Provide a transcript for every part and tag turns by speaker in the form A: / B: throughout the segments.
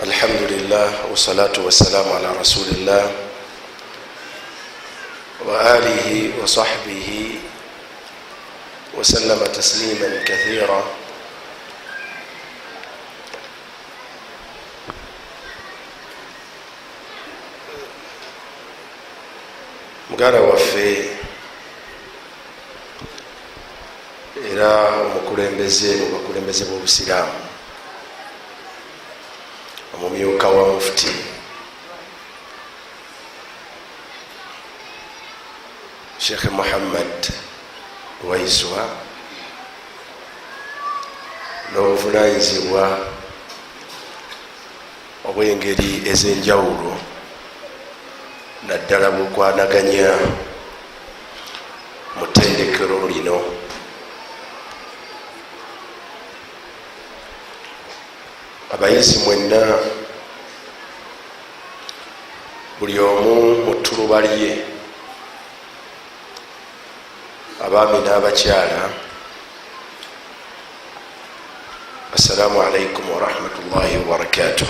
A: Alhamdulillah, wassalatu wassalamu ala rasulillah wa alihi wa sahbihi wasallama tasliman kathira. Muganda waffe era omukulembeze mu bakulembeze b'obusiraamu, omumyuka wa Mufuti Sheikh Muhammad Waiswa, n'obuvunanyizibwa obw'engeri ez'enjawulo, naddala bukwanaganya mu ttendekero lino, abayizi mwenna, buli omu mu ttuluba lye, abaami n'abakyala, assalamu alaikum warahmatullahi wabarakatuh.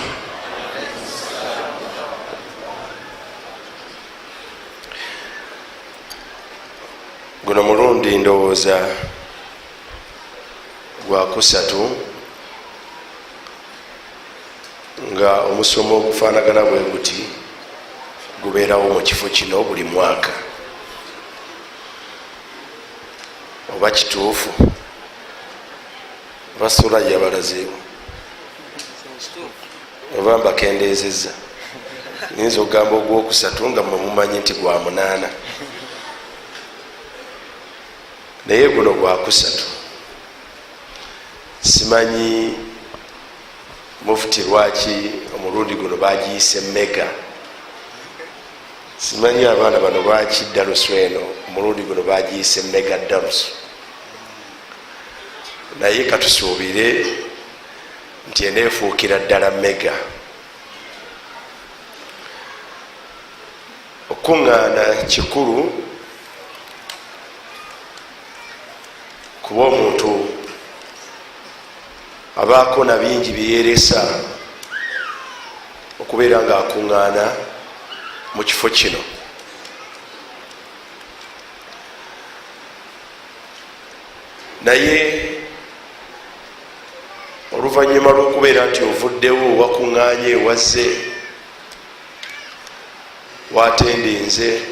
A: Guno mulundi ndowooza gwakusatu nga omusomo ogufaanagana bwe guti gubeerawo mu kifo kino buli mwaka. Oba kituufu, oba Suraya balazeewo, oba mbakendeezezza, nyinza okugamba ogwokusatu nga mwe mumanyi nti gwa munaana, naye guno gwakusatu. Simanyi Mufuti lwaki omulundi guno bagiyise mega. Simanyi abaana bano lwaki darusu eno omulundi guno bagiyise mega darusu, naye katusuubire nti eneefuukira ddala mega. Okukuŋŋaana kikulu kuba omuntu abaako na bingi byeyeresa okubeera nga akuŋŋaana mu kifo kino. Naye oluvannyuma lw'okubeera nti ovuddewo, wakuŋŋaanye, wazze, watendinze,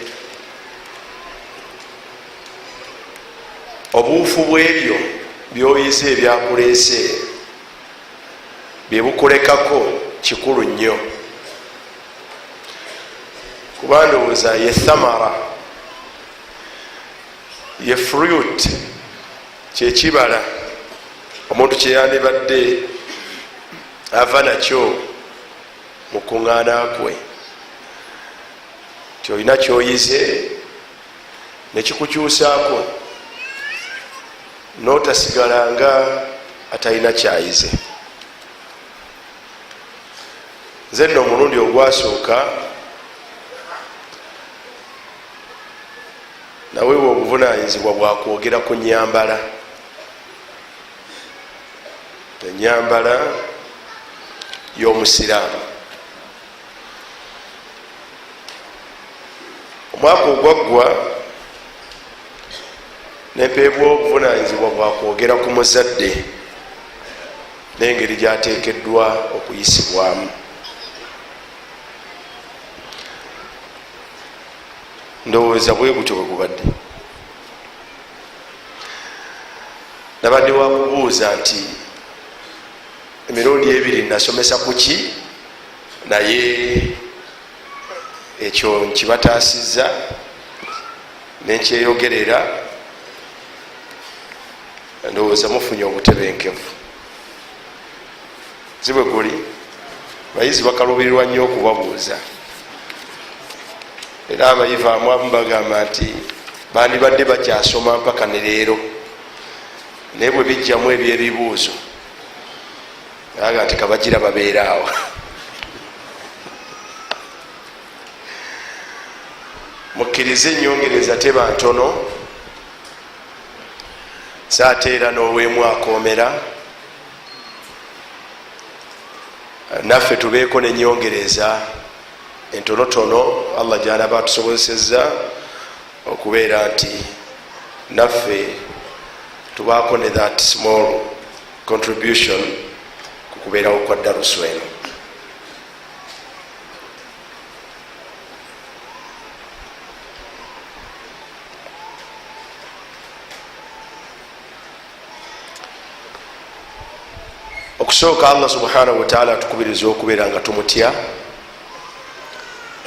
A: obuufu bw'ebyo byoyize ebyakuleese byebukulekako kikulu nnyo, kuba ndowooza ye thamara, ye fruit, kyekibala omuntu kyeyandibadde ava nakyo mu kuŋŋaana kwe, ti olina kyoyize nekikukyusaako notasigala nga atalina kyayize. Nze nno omulundi ogwasooka naweebwa obuvunanyizibwa bwakwogera ku nyambala, enyambala y'omusiraamu. Omwaka ogwaggwa nempeebwa obuvunanyizibwa bwakwogera ku muzadde n'engeri gyateekeddwa okuyisibwamu. Ndowooza bwe gutyo bwe gubadde. Nabadde wakubuuza nti emirundi ebiri nasomesa kuki, naye ekyo nkibataasizza nenkyeyogerera. Ndowooza mufunye obutebenkevu, si bwe guli? Bayizi bakalubirirwa nnyo okubabuuza, era abayivu amu abamu bagamba nti bandibadde bakyasoma mpaka ne leero, naye bwe bijjamu ebyebibuuzo aga nti kabagira babeera awo. Mukkirize ennyongereza teba ntono, saate era n'oweemu akoomera. Naffe tubeeko nenyongereza entonotono Allah gyanaba atusobozesezza okubeera nti naffe tubaako ne that small contribution ku kubeerawo kwa darusu eno. Okusooka, Allah subhanahu wataala atukubiriza okubeera nga tumutya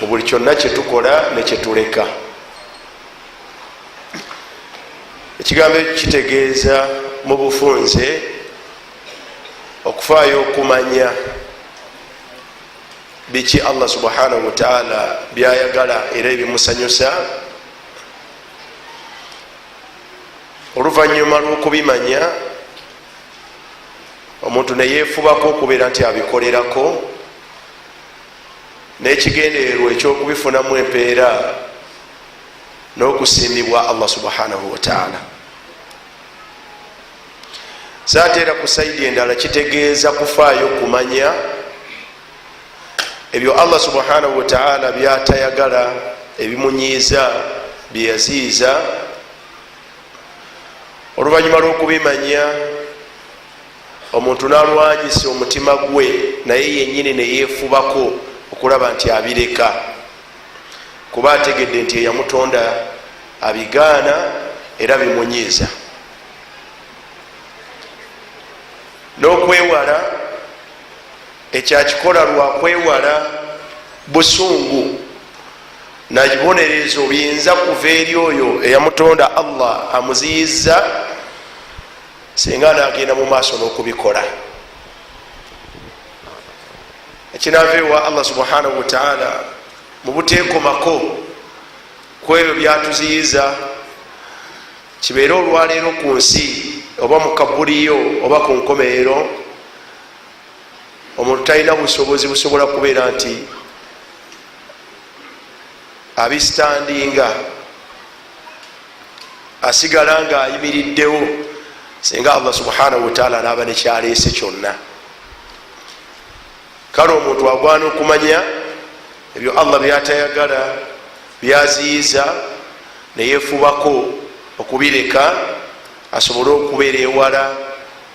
A: mu buli kyonna kyetukola nekyetuleka. Ekigambo ekyo kitegeeza mu bufunze okufaayo okumanya biki Allah subhanahu wataala byayagala era ebimusanyusa. Oluvanyuma lwokubimanya, omuntu neyefubako okubeera nti abikolerako n'ekigendererwa ekyokubifunamu empeera n'okusiimibwa Allah subhanahu wataala. So ate era ku saidi endala kitegeeza kufaayo kumanya ebyo Allah subhanahu wataala byatayagala, ebimunyiiza, byeyaziiza. Oluvanyuma lwokubimanya, omuntu nalwanyisa omutima gwe naye yenyini neyefubako okulaba nti abireka, kuba ategedde nti eyamutonda abigaana era bimunyiiza, n'okwewala ekyakikola lwakwewala busungu nabibonerezo biyinza kuva eri oyo eyamutonda Allah amuziyiza singa anagenda mu maaso n'okubikola. Ekinava ewa Allah subhanahu wataala mu buteekomako ku ebyo byatuziyiza, kibeere olwaleero ku nsi oba mu kabuliyo oba ku nkomerero, omuntu talina busobozi busobola kubeera nti abistandinga, asigala nga ayimiriddewo singa Allah subhanahu wataala anaaba nekyaleese kyonna. Kale omuntu agwana okumanya ebyo Allah byatayagala, byaziyiza, neyefubako okubireka asobole okubeera ewala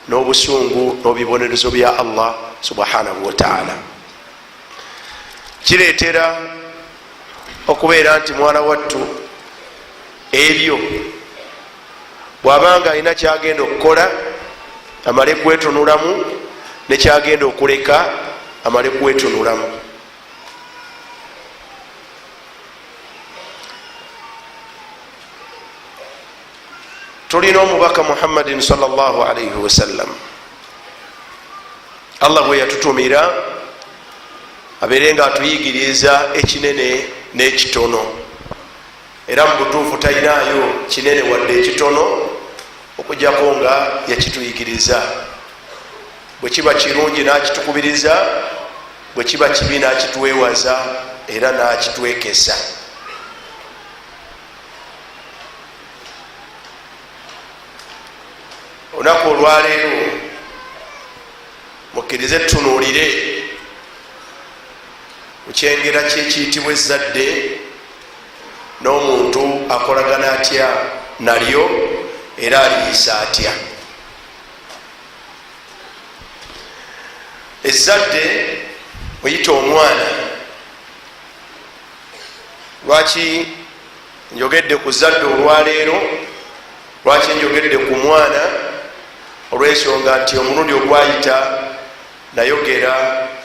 A: n'obusungu n'obibonerezo bya Allah subhanahu wataala. Kireetera okubeera nti mwana wattu ebyo bw'abanga alina kyagenda okukola amale kwetunulamu, nekyagenda okuleka amale kwetunulamu. Tulina omubaka Muhammadin salllahalaihi wasallam, Allah bwe yatutumira abeere nga atuyigiriza ekinene n'ekitono, era mu butuufu talinayo kinene wadde ekitono okujjako nga yakituyigiriza. Bwe kiba kirungi n'akitukubiriza, bwe kiba kibi n'akitwewaza era n'akitwekesa. Olunaku olwaleero mukkirize tutunuulire ku kyengera kyekiyitibwa ezzadde n'omuntu akolagana atya nalyo era aliyisa atya. Ezzadde oyita omwana. Lwaki njogedde ku zadde olwaleero? Lwaki njogedde ku mwana? Olw'ensonga nti omulundi ogwayita nayogera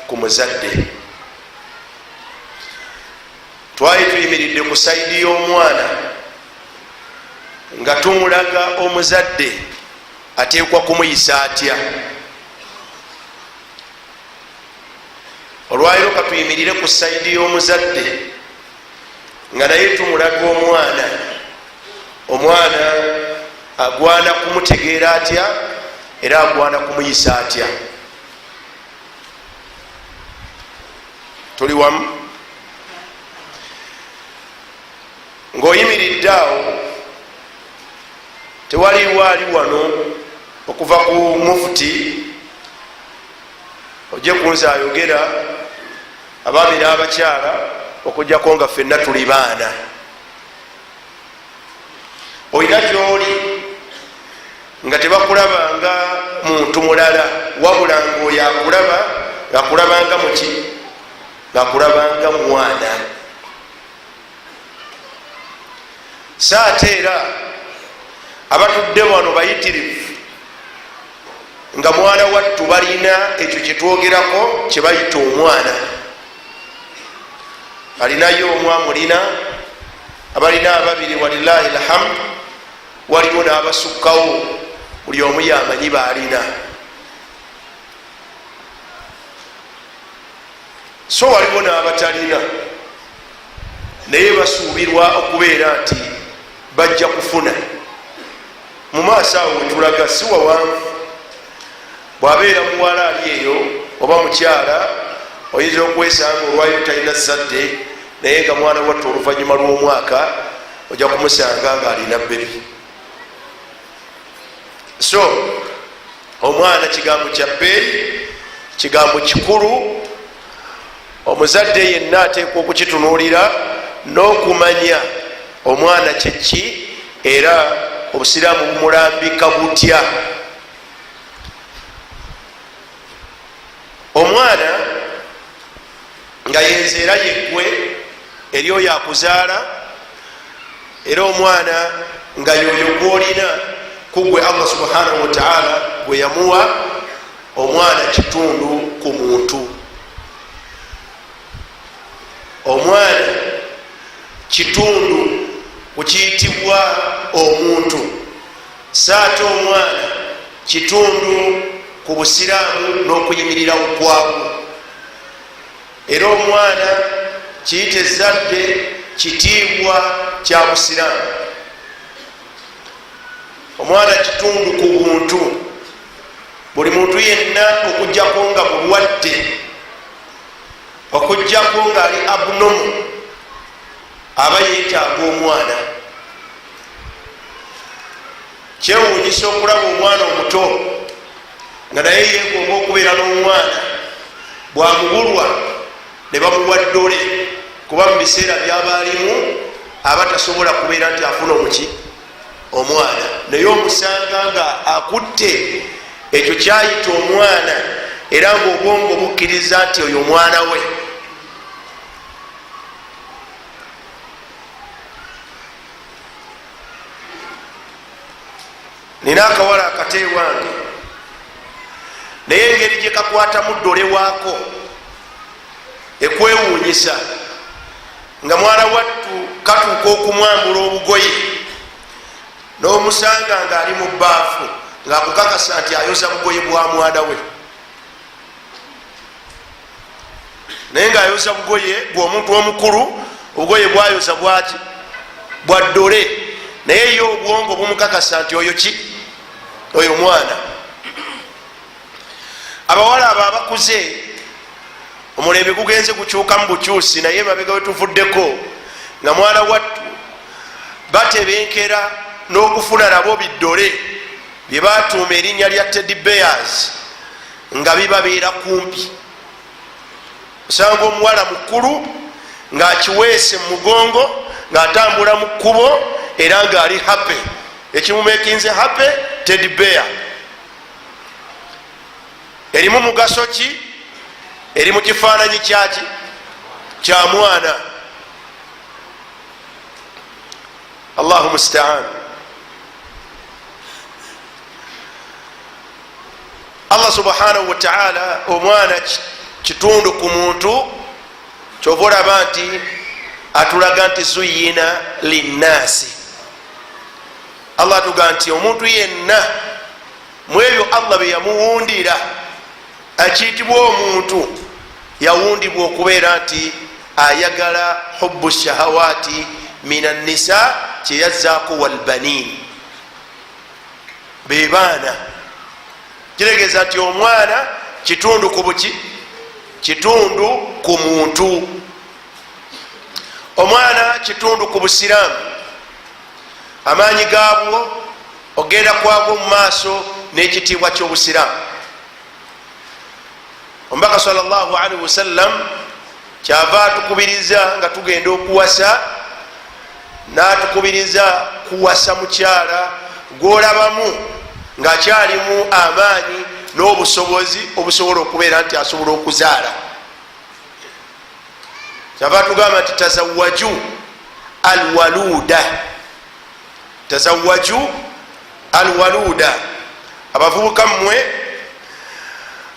A: ku muzadde. Twali tuyimiridde ku saidi y'omwana nga tumulaga omuzadde ateekwa kumuyisa atya. Olwaliro katuyimirire ku saidi y'omuzadde nga naye tumulaga omwana, omwana agwana kumutegeera atya era agwana kumuyisa atya. Tuli wamu? Ng'oyimiridde awo, tewaliwo ali wano okuva ku mufuti. Ojje kunze ayogera abaami n'abakyala, okujjako nga ffenna tuli baana. Olina gyoli nga tebakulabanga muntu mulala, wabula nga oyo akulaba ngaakulabanga muki? Ngaakulabanga mwana. So ate era abatudde wano bayitirivu nga mwana wattu balina ekyo kyetwogerako kyebayita omwana. Alinayo omwamulina, abalina ababiri, walillahi lhamd. Waliwo n'abasukkawo, buli omu yamanyi baalina. So waliwo n'abatalina, naye basuubirwa okubeera nti bajja kufuna mu maaso awo wetulaga si wawanvu. Bw'abeera muwala ali eyo oba mukyala, oyinza okwesanga olwayo talina zadde, naye nga mwana wattu oluvanyuma lw'omwaka ojja kumusanga nga alina bebi. So omwana kigambo kya bbeeyi, kigambo kikulu. Omuzadde yenna ateekwa okukitunuulira n'okumanya omwana kyeki, era obusiraamu bumulambika butya omwana, nga yenze era yeggwe eri oyo akuzaala, era omwana nga yoyo gwolina kugwe Allah subhanahu wataala gwe yamuwa. Omwana kitundu ku muntu, omwana kitundu kukiyitibwa omuntu. Saate omwana kitundu ku busiraamu n'okuyimirirawo kwabwo, era omwana kiyita ezadde kitiibwa kya busiraamu. Omwana kitundu ku buntu. Buli muntu yenna okujjako nga mulwadde, okujjako nga ali abnormal, aba yeetaaga omwana. Kyewuunyisa okulaba omwana omuto nga naye yeegomba okubeera n'omwana, bwamubulwa ne bamuwa ddole, kuba mu biseera byabaalimu aba tasobola kubeera nti afuna omuki omwana, naye omusanga nga akutte ekyo kyayita omwana, era nga obwongo bukkiriza nti oyo omwana we. Nina akawala akate ewange, naye engeri gye kakwatamu ddole waako ekwewuunyisa, nga mwana wattu katuuka okumwambula obugoye n'omusanga ng'ali mu bbaafu ng'akukakasa nti ayoza bugoye bwa mwana we, naye ng'ayoza bugoye bw'omuntu omukulu. Obugoye bwayoza bwaki? Bwa ddole, naye ye obwongo bumukakasa nti oyo ki? Oyo mwana. Abawala abo abakuze, omulembe gugenze gukyukamu bukyusi, naye mabega wetuvuddeko nga mwana wattu batebenkera n'okufuna nabo biddole bye batuuma erinnya lya teddy bears, nga bibabeera kumpi. Osanga omuwala mukulu ng'akiweese mu mugongo ng'atambula mu kkubo, era ng'ali happy. Ekimumekinze happy, teddy bear. Erimu mugaso ki? Eri mu kifaananyi kyaki? Kya mwana. Allahu mustaan. Allah subhanahu wataala, omwana kitundu ku muntu. Kyova olaba nti atulaga nti zuyina linnasi. Allah atuga nti omuntu yenna mu ebyo Allah bye yamuwundira akiyitibwa omuntu, yawundibwa okubeera nti ayagala hubu shahawati min annisa, kyeyazaako walbanin, bebaana. Kitegeeza nti omwana kitundu ku buki? Kitundu ku muntu. Omwana kitundu ku busiraamu, amaanyi gaabwo, ogenda kwabwo mu maaso n'ekitiibwa ky'obusiraamu. Omubaka salllahalihi wasallam kyava atukubiriza nga tugenda okuwasa, natukubiriza kuwasa mukyala gwolabamu ngaakyalimu amaanyi n'obusobozi obusobola okubeera nti asobola okuzaala. Kyava atugamba nti tazawaju alwaluda, tazawaju alwaluda. Abavubuka mmwe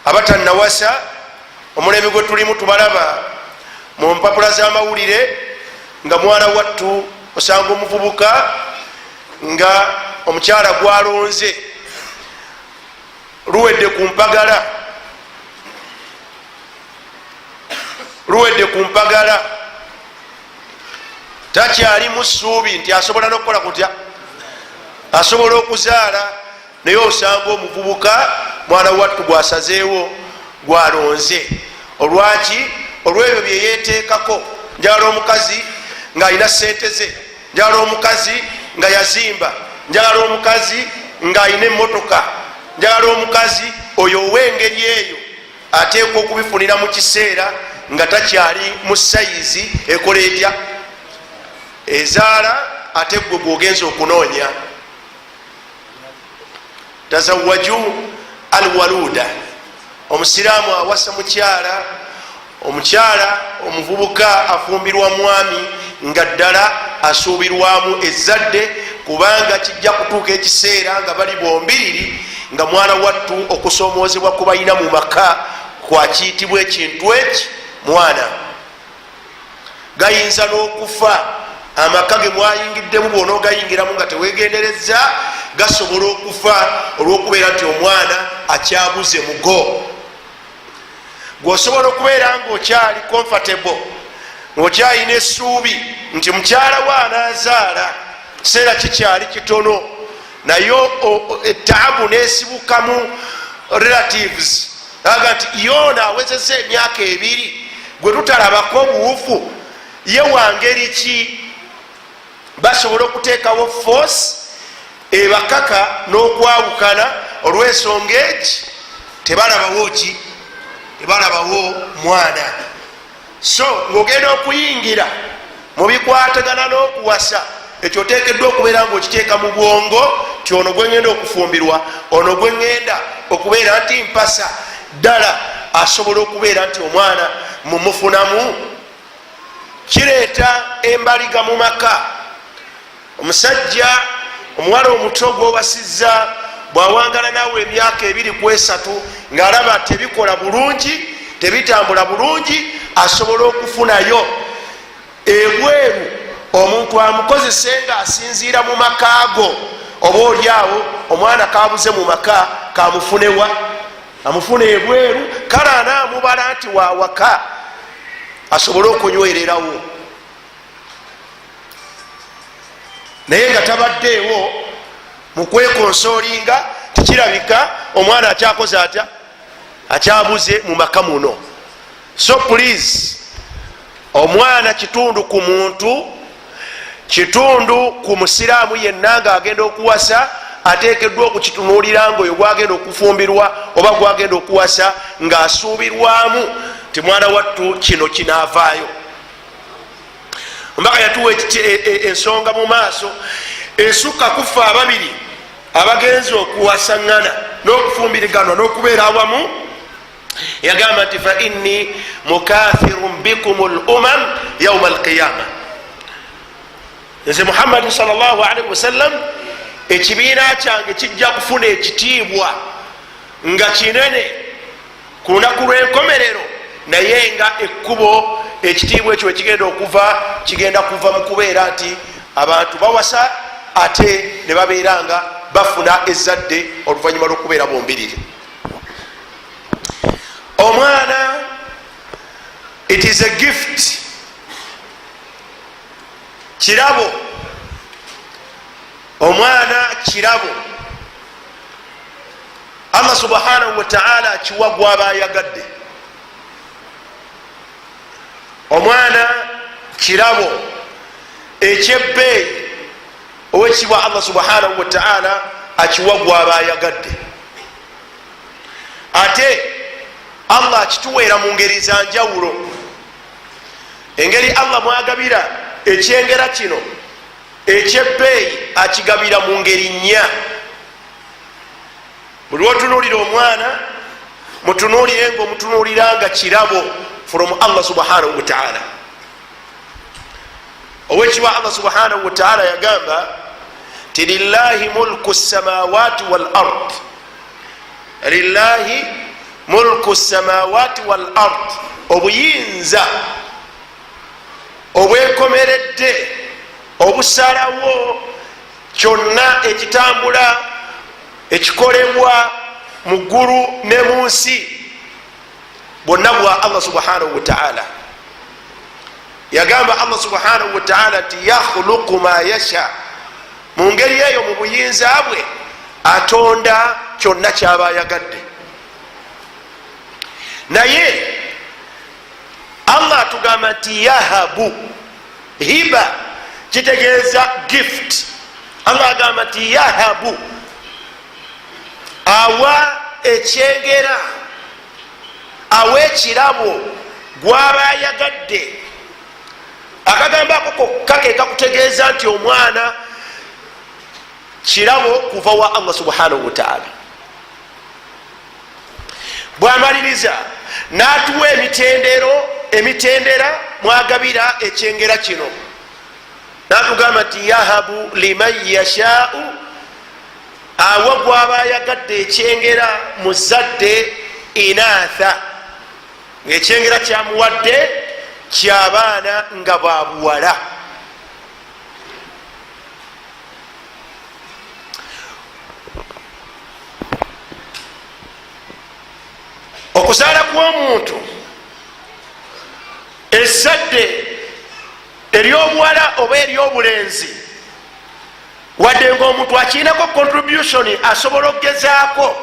A: abatanawasa, omulembe gwe tulimu tubalaba mu mpapula z'amawulire nga mwana wattu osanga omuvubuka nga omukyala gwalonze luwedde ku mpagala, luwedde ku mpagala, takyalimu ssuubi nti asobola nokukola kutya, asobola okuzaala. Naye osanga omuvubuka mwana wattu gwasazeewo, gwalonze, olwaki? Olwebyo byeyeteekako. Njagala omukazi ng'alina sente ze, njagala omukazi nga yazimba, njagala omukazi ng'alina emmotoka, njagala omukazi oyo ow'engeri eyo. Ateekwa okubifunira mu kiseera nga takyali mu sayizi ekola etya, ezaala. Ate gwe gwogenza okunoonya. Tazawaju alwaluda. Omusiraamu awasa mukyala, omukyala omuvubuka afumbirwa mwami nga ddala asuubirwamu ezzadde, kubanga kijja kutuuka ekiseera nga bali bombiriri, nga mwana wattu okusomoozebwa kubalina mu maka kwakiyitibwa ekintu eki mwana. Gayinza n'okufa amaka ge mwayingiddemu, bwonaogayingiramu nga tewegendereza gasobola okufa olwokubeera nti omwana akyabuze mugo. Gweosobola okubeera nga okyali comfortable, ngaokyalina essuubi nti mukyala we anaazaala, kiseera kikyali kitono, naye etaabu nesibukamu relatives aga nti yoona awezeza emyaka 2 gwe tutalabako buwufu, ye wangeri ki? Basobola okuteekawo force ebakaka n'okwawukana olw'ensonga egi, tebalabawo ki, tebalabawo mwana. So ngaogenda okuyingira mu bikwatagana n'okuwasa, ekyo oteekeddwa okubeera nga okiteeka mu bwongo ti ono gwengenda okufumbirwa, ono gwengenda okubeera nti mpasa, ddala asobola okubeera nti omwana mumufunamu. Kireeta embaliga mu maka. Omusajja, omuwala omuto gwowasizza bwawangala naawe emyaka 2 ku 3 ng'alaba tebikola bulungi, tebitambula bulungi, asobola okufunayo ebweru omuntu amukozese nga asinziira mu makaago. Oba oliawo omwana kabuze mu maka, kamufunewa? Amufuna ebweru. Kale anaamubala nti wawaka asobole okunywererawo, naye nga tabaddeewo mu kwekonsolinga, tikirabika omwana akyakoze atya, akyabuze mu maka muno. So please, omwana kitundu ku muntu, kitundu ku musiraamu yenna nga agenda okuwasa ateekeddwa okukitunuulira nga oyo gwagenda okufumbirwa oba gwagenda okuwasa ng'asuubirwamu ti mwana wattu kino kinaavaayo. Omubaka yatuwa ensonga mu maaso esukka kufa ababiri abagenzi okuwasaŋŋana n'okufumbiriganwa n'okubeera awamu. Yagamba nti fa inni mukathirun bikum l umam yauma alqiyama. Nze Muhammadi salllahalihi wasallam, ekibiina kyange kijja kufuna ekitiibwa nga kinene ku lunaku lw'enkomerero, naye nga ekkubo ekitiibwa ekyo ekigenda okuva kigenda kuva mu kubeera nti abantu bawasa ate ne babeera nga bafuna ezzadde oluvannyuma lw'okubeera bombiriri. Omwana, it is a gift, kirabo. Omwana kirabo, Allah subhanahu wataala akiwa gwaba ayagadde. Omwana kirabo ekyebbeeyi, owekitibwa Allah subhanahu wataala akiwa gwaba ayagadde. Ate Allah akituweera mu ngeri zanjawulo. Engeri Allah mwagabira ekyengera kino ekyebbeeyi, akigabira mu ngeri nnya. Buli lwotunuulira omwana, mutunuulire nga omutunuulira nga kirabo from Allah subhanahu wataala. Owekibwa Allah subhanahu wataala yagamba ti lillahi mulku samawati wal ard, lillahi mulku samawati wal ard, obuyinza obwekomeredde obusalawo kyonna ekitambula, ekikolebwa mu ggulu ne mu nsi, bwonna bwa Allah subhanahu wataala. Yagamba Allah subhanahu wataala nti yakhluqu ma yasha. Mu ngeri eyo, mu buyinza bwe, atonda kyonna kyaba ayagadde. Naye Allah atugamba nti yahabu, hiba kitegeeza gift. Allah agamba nti yahabu, awa ekyengera, awa ekirabo gwaba ayagadde. Akagambo ako kokka ke kakutegeeza nti omwana kirabo kuva wa Allah subhanahu wataala. Bwamaliriza n'atuwa emitendero, emitendera mwagabira ekyengera kino, natugamba nti yahabu liman yashau, awa gwaba ayagadde ekyengera muzadde inatha, ngaekyengera kyamuwadde kyabaana nga babuwala. Okuzaala kw'omuntu ezzadde eryobuwala oba eryobulenzi, wadde nga omuntu akiinako contribution, asobola okugezaako,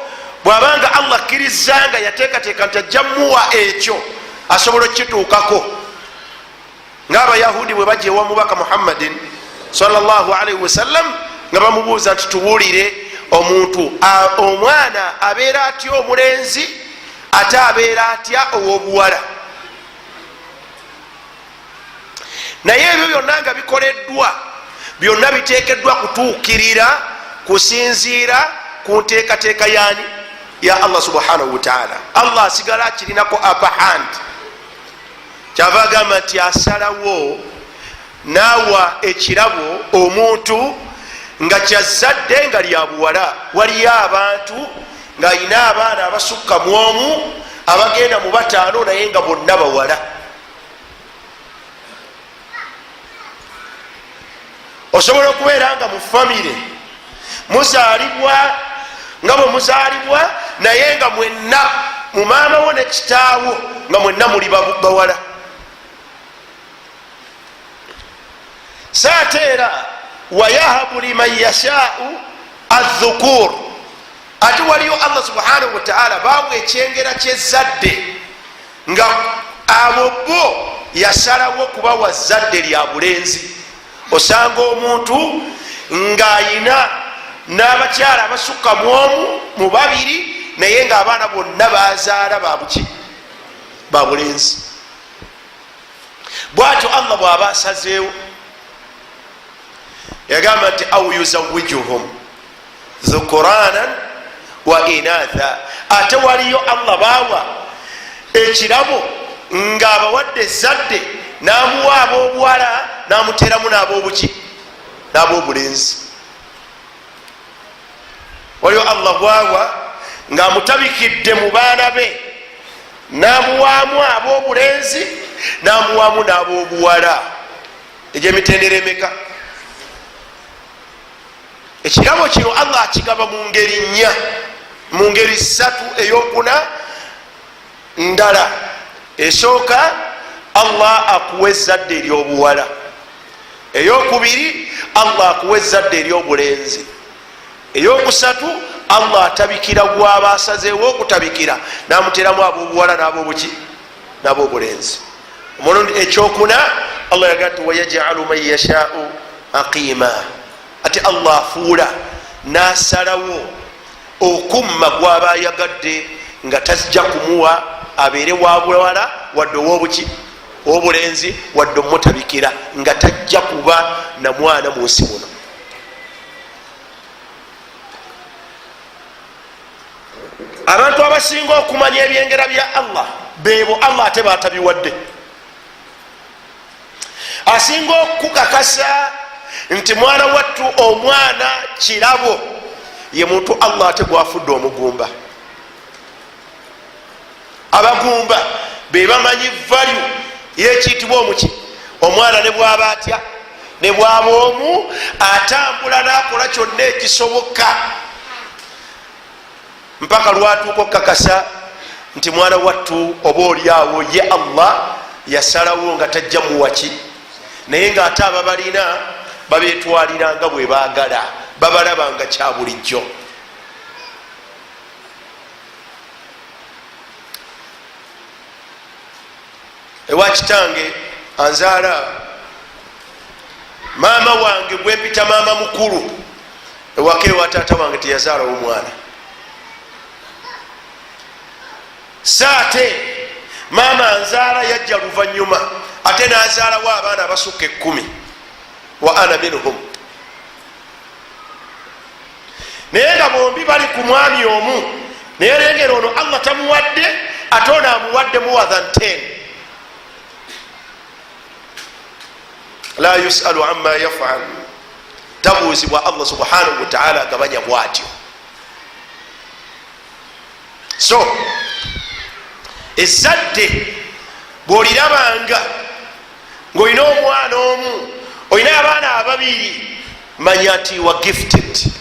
A: bwabanga Allah akkiriza nga yateekateeka nti ajja muwa ekyo, asobola okukituukako, ngaabayahudi bwe bajja ewa mubaka Muhammadin salllahalaihi wasallam nga bamubuuza nti tubuulire, omuntu omwana abeera atya omulenzi, ate abeera atya ow'obuwala? Naye ebyo byonna nga bikoleddwa, byonna biteekeddwa kutuukirira kusinziira ku nteekateeka yani? Ya Allah subhanahu wataala. Allah asigala akirinako upper hand. Kyava agamba nti asalawo naawa ekirabo omuntu nga kyazadde nga lya buwala. Waliyo abantu ng'alina abaana abasukka mu omu, abagenda mu bataano, naye nga bonna bawala. Osobola okubeera nga mu famire muzaalibwa nga bwe muzaalibwa, naye nga mwenna mu maama wo ne kitaawo nga mwenna muli bawala. So ate era wayahabu liman yashau adhukur, ate waliyo Allah subhanahu wataala bawa ekyengera kyezadde nga abo bo yasalawo kubawa zadde lya bulenzi. Osanga omuntu ng'ayina n'abakyala abasukka mu omu, mu babiri, naye ng'abaana bonna bazaala babuki? Babulenzi. Bwatyo Allah bw'aba asazeewo, yagamba nti au yuzawijuhum dhukuranan wa inatha. Ate waliyo Allah bawa ekirabo ng'abawadde ezadde, n'amuwa ab'obuwala, n'amuteramu n'abobuki? N'ab'obulenzi. Waliyo Allah gwawa ng'amutabikidde mu baana be, n'amuwaamu ab'obulenzi, n'amuwaamu n'ab'obuwala. Egyemitendera emeka? Ekirabo kino Allah akigaba mu ngeri nnya, mu ngeri ssatu, eyokuna ndala. Esooka, Allah akuwa ezzadde eryobuwala. Eyokubiri, Allah akuwa ezzadde eryobulenzi. Eyokusatu, Allah atabikira gwaba asazeewo okutabikira, namuteramu abobuwala nabobuki? Nabobulenzi. Omulundi ekyokuna, Allah yagaa nti wayajalu man yashau aqima, ate Allah afuula nasalawo okumma gwaba ayagadde nga tajja kumuwa. Abeere wabuwala wadde owobuki, owobulenzi, wadde omutabikira, nga tajja kuba na mwana mu nsi muno. Abantu abasinga okumanya ebyengera bya Allah bebo Allah ate batabiwadde. Asinga okukakasa nti mwana wattu omwana kirabo ye muntu Allah ate gwafudde omugumba. Abagumba bebamanyi value yekiyitibwa omuki omwana, ne bwaba atya, ne bwaba omu, atambula nakola kyonna ekisoboka mpaka lwatuuka okukakasa nti mwana wattu oba oliawo ye Allah yasalawo nga tajja muwaki. Naye nga ate ababalina babetwaliranga bwe baagala, babalaba nga kya bulijjo. Ewa kitange anzaala, maama wange gwempita maama mukulu, ewaka ewa taata wange teyazaalawo omwana. Saate maama anzaala yajja luvanyuma, ate nazaalawo abaana abasukka 10, wa ana minhum. Naye nga bombi bali ku mwami omu, naye lengera ono Allah tamuwadde, ate ono amuwadde more than 10. La yusalu amma yafal, tabuuzibwa. Allah subhanahu wataala agabanya bwatyo. So ezadde bwolirabanga ngaolina omwana omu, olina abaana ababiri, manya nti wa gifted.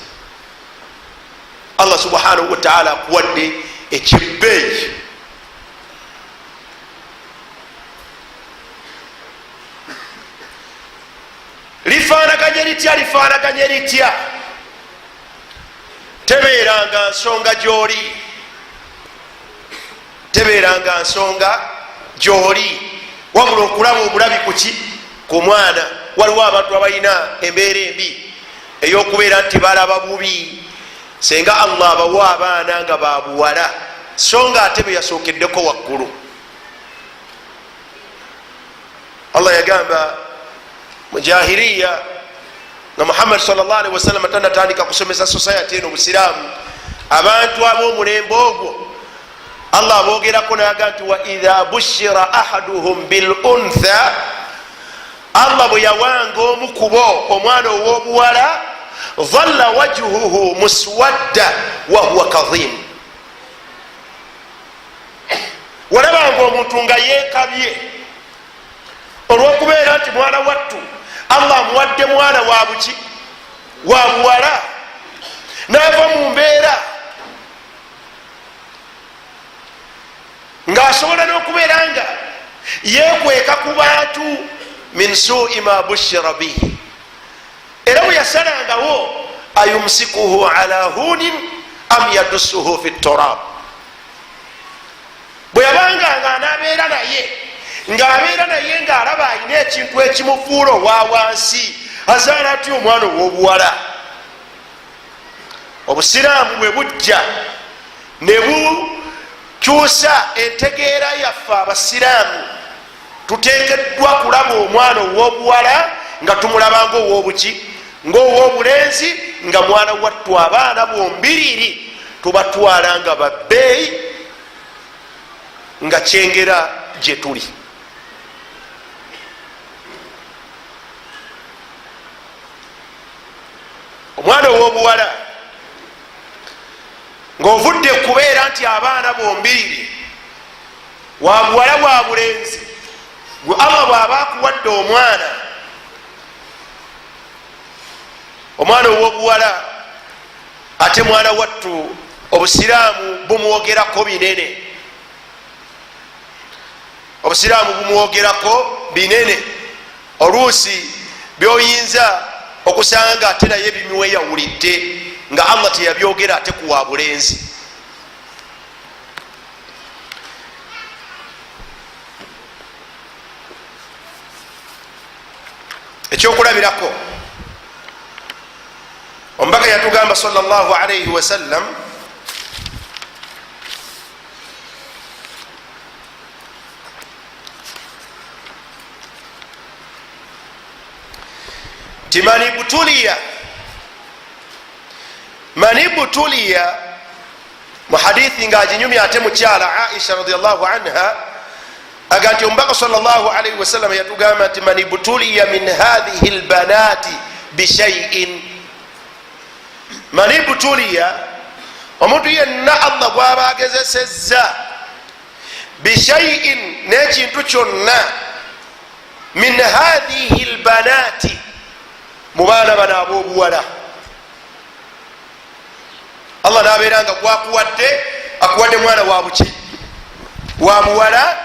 A: Allah subhanahu wataala akuwadde ekibbeeyi. Lifaanaganye litya, lifaanaganye litya, tebeeranga nsonga gyoli, tebeeranga nsonga gyoli, wabula okulaba obulabi kuki ku mwana. Waliwo abantu abalina embeera embi ey'okubeera nti balaba bubi senga Allah abawa abaana nga babuwala, so nga ate be yasookeddeko waggulu. Allah yagamba mu jahiriya nga Muhammad salllahalihi wasallama tanatandika kusomesa society eno obusiraamu, abantu ab'omulembe ogwo Allah abogerako naga nti wa idha bushira ahaduhum bil untha, Allah bwe yawanga omu kubo omwana ow'obuwala, dhalla wajhuhu muswadda wahuwa kadhim. Walabanga omuntu nga yeekabye olwokubeera nti mwana wattu Allah amuwadde mwana wabuki, wa buwala, naava mu mbeera ng'asobola n'okubeera nga yeekweka ku bantu, min sui ma bushira bihi. Era bwe yasalangawo, ayumsikuhu ala hunin am yadusuhu fi turab, bwe yabanga nga anabeera naye, ng'abeera naye ng'alaba alina ekintu ekimufuula owa wansi, azaala atya omwana ow'obuwala? Obusiraamu bwe bujja ne bukyusa entegeera yaffe. Abasiraamu tuteekeddwa kulaba omwana ow'obuwala nga tumulaba ngaowobuki, ngaow'obulenzi, nga mwana wattu. Abaana bombiriri tubatwala nga babbeeyi, nga kyengera gye tuli. Omwana ow'obuwala ng'ovudde kubeera nti abaana bombiriri wabuwala bwa bulenzi, gwe Allah bw'aba akuwadde omwana ow'obuwala, ate mwana wattu obusiraamu bumwogerako binene, obusiraamu bumwogerako binene, oluusi byoyinza okusanga ate naye bimweyawulidde nga Allah teyabyogera ate kuwa bulenzi. Ekyokulabirako, omubaka yatugamba sallallahu alaihi wasallam. Ti manibtuliya, manibtuliya mu hadithi nga aginyumya ate mukyala Aisha radiallahu anha, aga nti omubaka salllahalaihi wasallam yatugamba nti man ibtuliya min hathihi lbanati bishaiin. Man ibtuliya, omuntu yenna Allah gwaba agezesezza, bishaiin, n'ekintu kyonna, min hathihi lbanati, mu baana bano ab'obuwala, Allah nabeera nga gwakuwadde, akuwadde mwana wabuki? Wa buwala.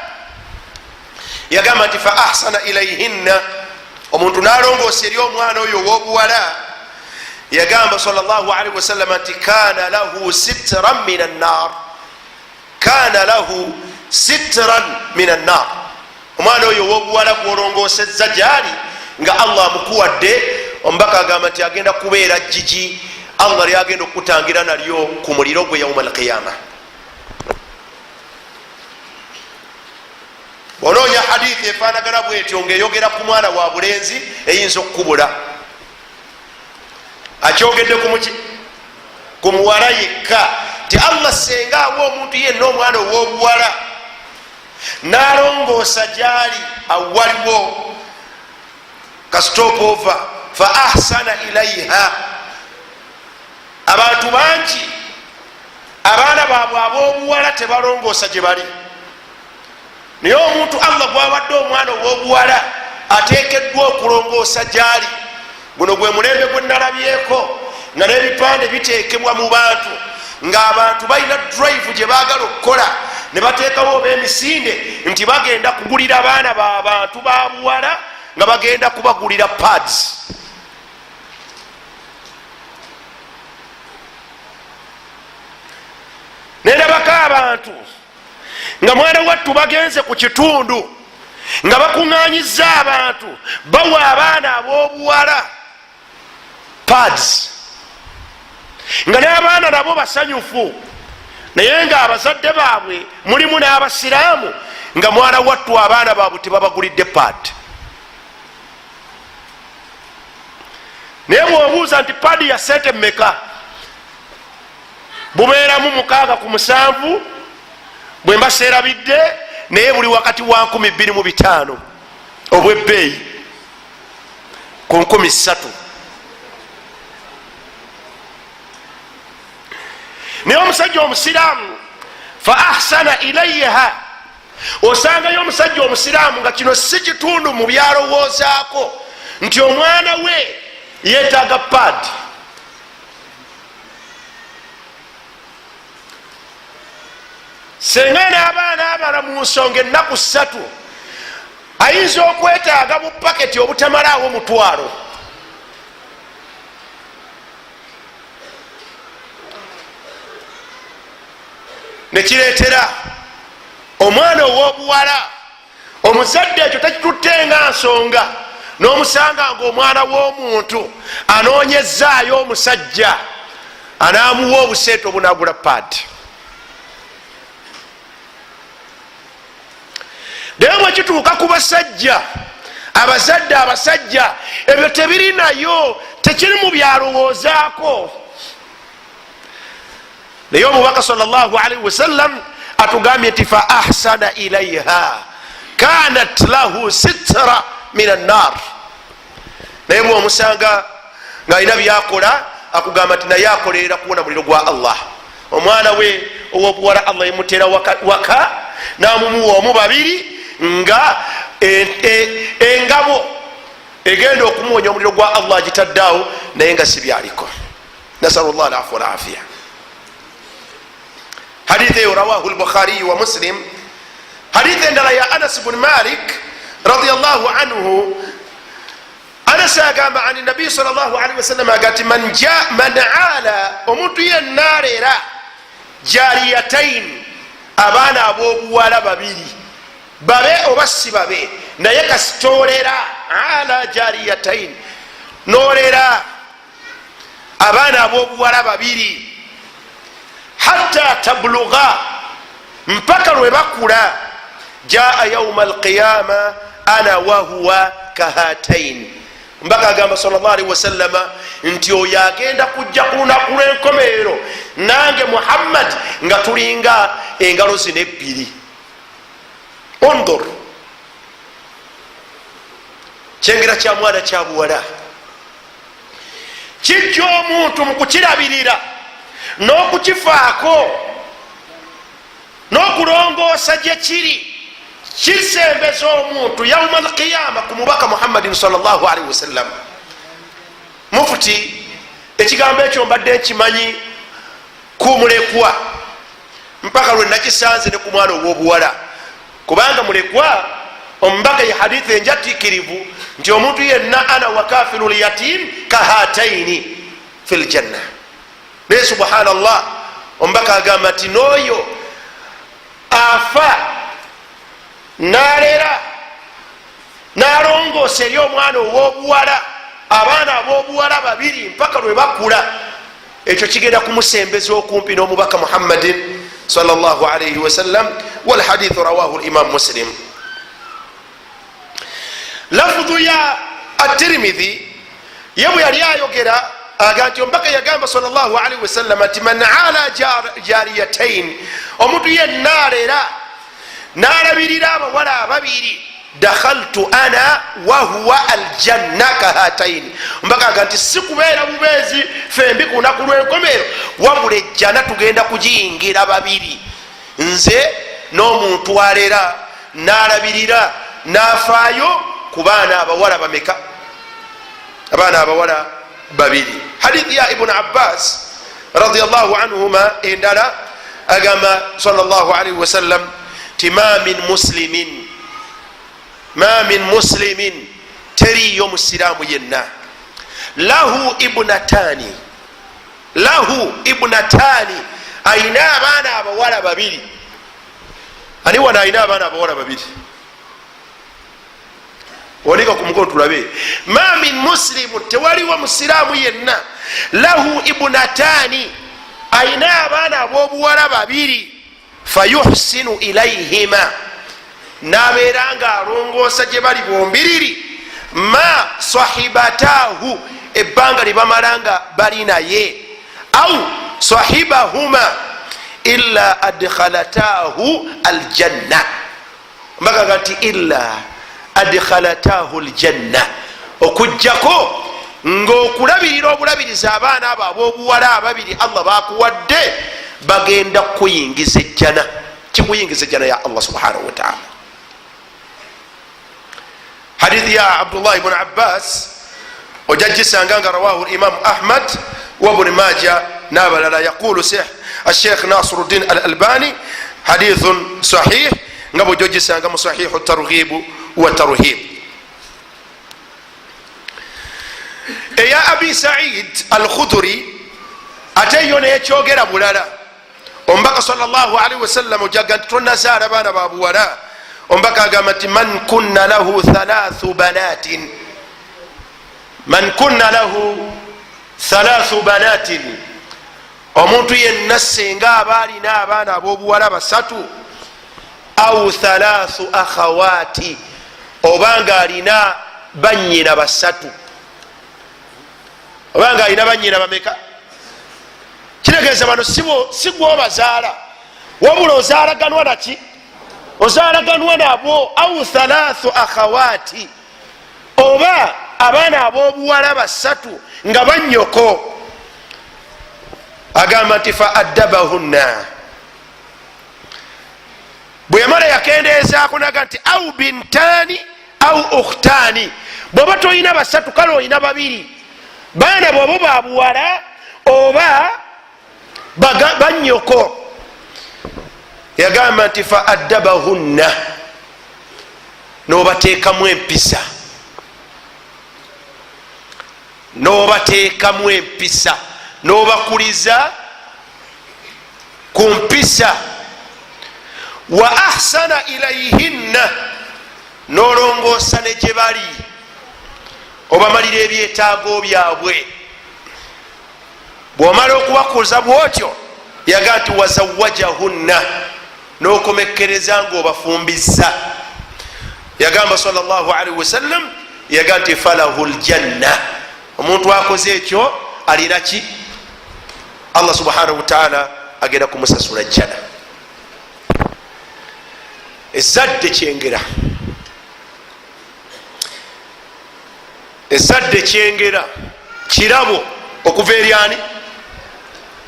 A: Yagamba nti fa ahsana ilaihinna, omuntu nalongoosa eri omwana oyo ow'obuwala. Yagamba salllahalihi wasallama nti kana lahu sitran min annar, kana lahu sitran min annar. Omwana oyo ow'obuwala gwolongoosezza gyali nga Allah amukuwadde, omubaka agamba nti agenda kubeera jiji Allah lyagenda okukutangira nalyo ku muliro gwe yauma alqiyama. Bwonoonya hadithi efaanagana bwetyo ngaeyogera ku mwana wa bulenzi, eyinza okukubula. Akyogedde kumuki? Ku muwala yekka. Ti Allah senga awa omuntu yenna omwana ow'obuwala nalongoosa gyali, awaliwo kastop over, fa ahsana ilaiha. Abantu bangi abaana baabwe ab'obuwala tebalongoosa gye bali, naye omuntu Allah gwawadde omwana ow'obuwala ateekeddwa okulongoosa gyali. Guno gwe mulembe gwe nalabyeko nga n'ebipande biteekebwa mu bantu, ng'abantu balina drive gye baagala okukola, ne bateekawo oba emisinde nti bagenda kugulira baana babantu ba buwala, nga bagenda kubagulira pads. Nendabako abantu nga mwana wattu bagenze ku kitundu nga bakuŋŋanyiza abantu, bawa abaana ab'obuwala pads, nga n'abaana nabo basanyufu, naye nga abazadde baabwe mulimu n'abasiraamu, nga mwana wattu abaana baabwe tebabagulidde pad. Naye bwobuuza nti pad ya sente mmeka, bubeeramu 6 ku 7 bwe mba seerabidde, naye buli wakati wa 2500 obwebbeeyi ku 3000. Naye omusajja omusiraamu fa ahsana ilaiha, osangayo omusajja omusiraamu nga kino si kitundu mu byalowoozaako nti omwana we yeetaaga pad. Senga n'abaana abala mu nsonga ennaku 3 ayinza okwetaaga bu paketi obutamalaawo 1000. Nekireetera omwana ow'obuwala omuzadde ekyo takitutte nga nsonga, n'omusanga nga omwana w'omuntu anoonyezaayo omusajja anaamuwa obuseete obunagula pad. Naye bwekituuka ku basajja, abazadde abasajja, ebyo tebiri nayo, tekiri mu byalowoozaako. Naye omubaka salllahalaihi wasallam atugambye nti fa ahsana ilaiha kanat lahu sitra min annar. Naye bwomusanga ngaalina byakola, akugamba nti naye akolerera kuwona muliro gwa Allah. Omwana we owobuwala Allah yemuteera waka namumuwa omu babiri, nga engabo egenda okumuwonya omuliro gwa Allah agitaddeawo, naye nga si byaliko. Nasalu llah alafu walafiya. Hadithi eyo rawahu lbukhariyi wa Muslim. Hadithi endala ya Anas bnu Malik radiallahu anhu. Anas agamba ani nabiyi sal llah alihi wasallam aga ti man ala, omuntu yenna aleera jariyatain, abaana ab'obuwala babiri, babe oba si babe, naye kasitoolera ala jariyatain, nolera abaana ab'obuwala babiri, hatta tabluga, mpaka lwe bakula, jaa yauma alqiyama ana wahuwa kahatain. Mbaka agamba salllahalihi wasallama nti oyo agenda kujja ku lunaku lw'enkomerero nange Muhammad nga tulinga engalo zino ebbiri. Undur, kyengera kya mwana kya buwala kijja omuntu mu kukirabirira n'okukifaako n'okulongoosa gye kiri, kisembeza omuntu yauma alqiyama ku mubaka Muhammadin salllahalihi wasallam. Mufuti, ekigambo ekyo mbadde nkimanyi kumulekwa mpaka lwe nakisanze ne ku mwana ow'obuwala, kubanga mulekwa omubaka ye hadithi enjatikirivu nti omuntu yenna ana wakafilu lyatim kahataini fi ljanna. Naye subhanallah, omubaka agamba nti n'oyo afa nalera nalongoosa eri omwana ow'obuwala, abaana ab'obuwala babiri mpaka lwe bakula, ekyo kigenda kumusembeza okumpi n'omubaka Muhammadin salllahalaihi wasallam. Walhadithu rawahu limam Muslim. Lafudhu ya Atirimidhi ye bwe yali ayogera aga nti omubaka yagamba salllahalihi wasallam nti man ala jariyatain, omuntu yenna alera nalabirira abawala ababiri, dakhaltu ana wahuwa aljanna kahataini. Omubaka aga nti si kubeera bubeezi fembi ku lunaku lw'enkomero, wabula ejjana tugenda kugiyingira babiri, nze n'omuntu alera n'alabirira n'afaayo ku baana abawala bameka? Abaana abawala babiri. Hadithi ya Ibuni Abbas radiallahu anhuma endala agamba salllahalaihi wasallam ti ma min muslimin, ma min muslimin, teriyo musiraamu yenna, lahu ibnatani, lahu ibnatani, ayina abaana abawala babiri. Ani wano ayina abaana abawala babiri? Onika ku mukono tulabe. Ma min muslimu, tewaliwo musiraamu yenna, lahu ibnatani, ayina abaana ab'obuwala babiri, fayuhsinu ilaihima, nabeera nga alongoosa gye bali bombiriri, ma sahibatahu, ebbanga lyebamala nga bali naye, au sahibahuma, illa adkhalatahu aljanna. Mbagaga nti illa adkhalatahu aljanna, okugjako ngaokulabirira obulabiriza abaana abo ab'obuwala ababiri Allah bakuwadde, bagenda kukuyingiza ejjana, kikuyingiza ejjana ya Allah subhanahu wataala. Hadithi ya Abdullah ibuni Abbas ojja gisanga nga rawahu Imamu Ahmad wabuni Maja n'abalala. Yaqulu Asheikh Nasiruddin Al Albani hadithun sahih, nga bwojja ogisanga mu Sahihu Targhibu wa Tarhib. Eya Abi Said Al Khuduri ate yo nekyogera bulala. Omubaka salllahalihi wasallam ojaga nti tonazaala baana babuwala. Omubaka agamba nti man kunna lahu thalathu banatin, man kunna lahu thalathu banatin, omuntu yenna senga aba alina abaana ab'obuwala basatu, au thalathu akhawati, obanga alina banyina basatu, obanga alina banyina bameka? Kitegeeza bano si gwobazaala, wabula ozaalaganwa naki? Ozaalaganwa nabo. Au thalathu akhawati, oba abaana ab'obuwala basatu nga banyoko, agamba nti fa addabahunna, bwe yamala yakendeezaako naga nti au bintani au ukhtani. Bwoba tolina basatu, kale olina babiri, baana bwoba babuwala oba banyoko, yagamba nti fa addabahunna, nobateekamu empisa, nobateekamu empisa, nobakuliza ku mpisa, wa ahsana ilaihinna, nolongoosa ne gye bali, obamalira ebyetaago byabwe. Bwomala okubakuza bwotyo, yaga nti wazawajahunna, nokomekkereza nga obafumbiza. Yagamba salllahalihi wasallam Yaga nti falahu ljanna, omuntu akoze ekyo alina ki? Allah subhanahu wataala agenda kumusasula jjana. Ezadde kyengera, ezadde kyengera, kirabo okuva eryani?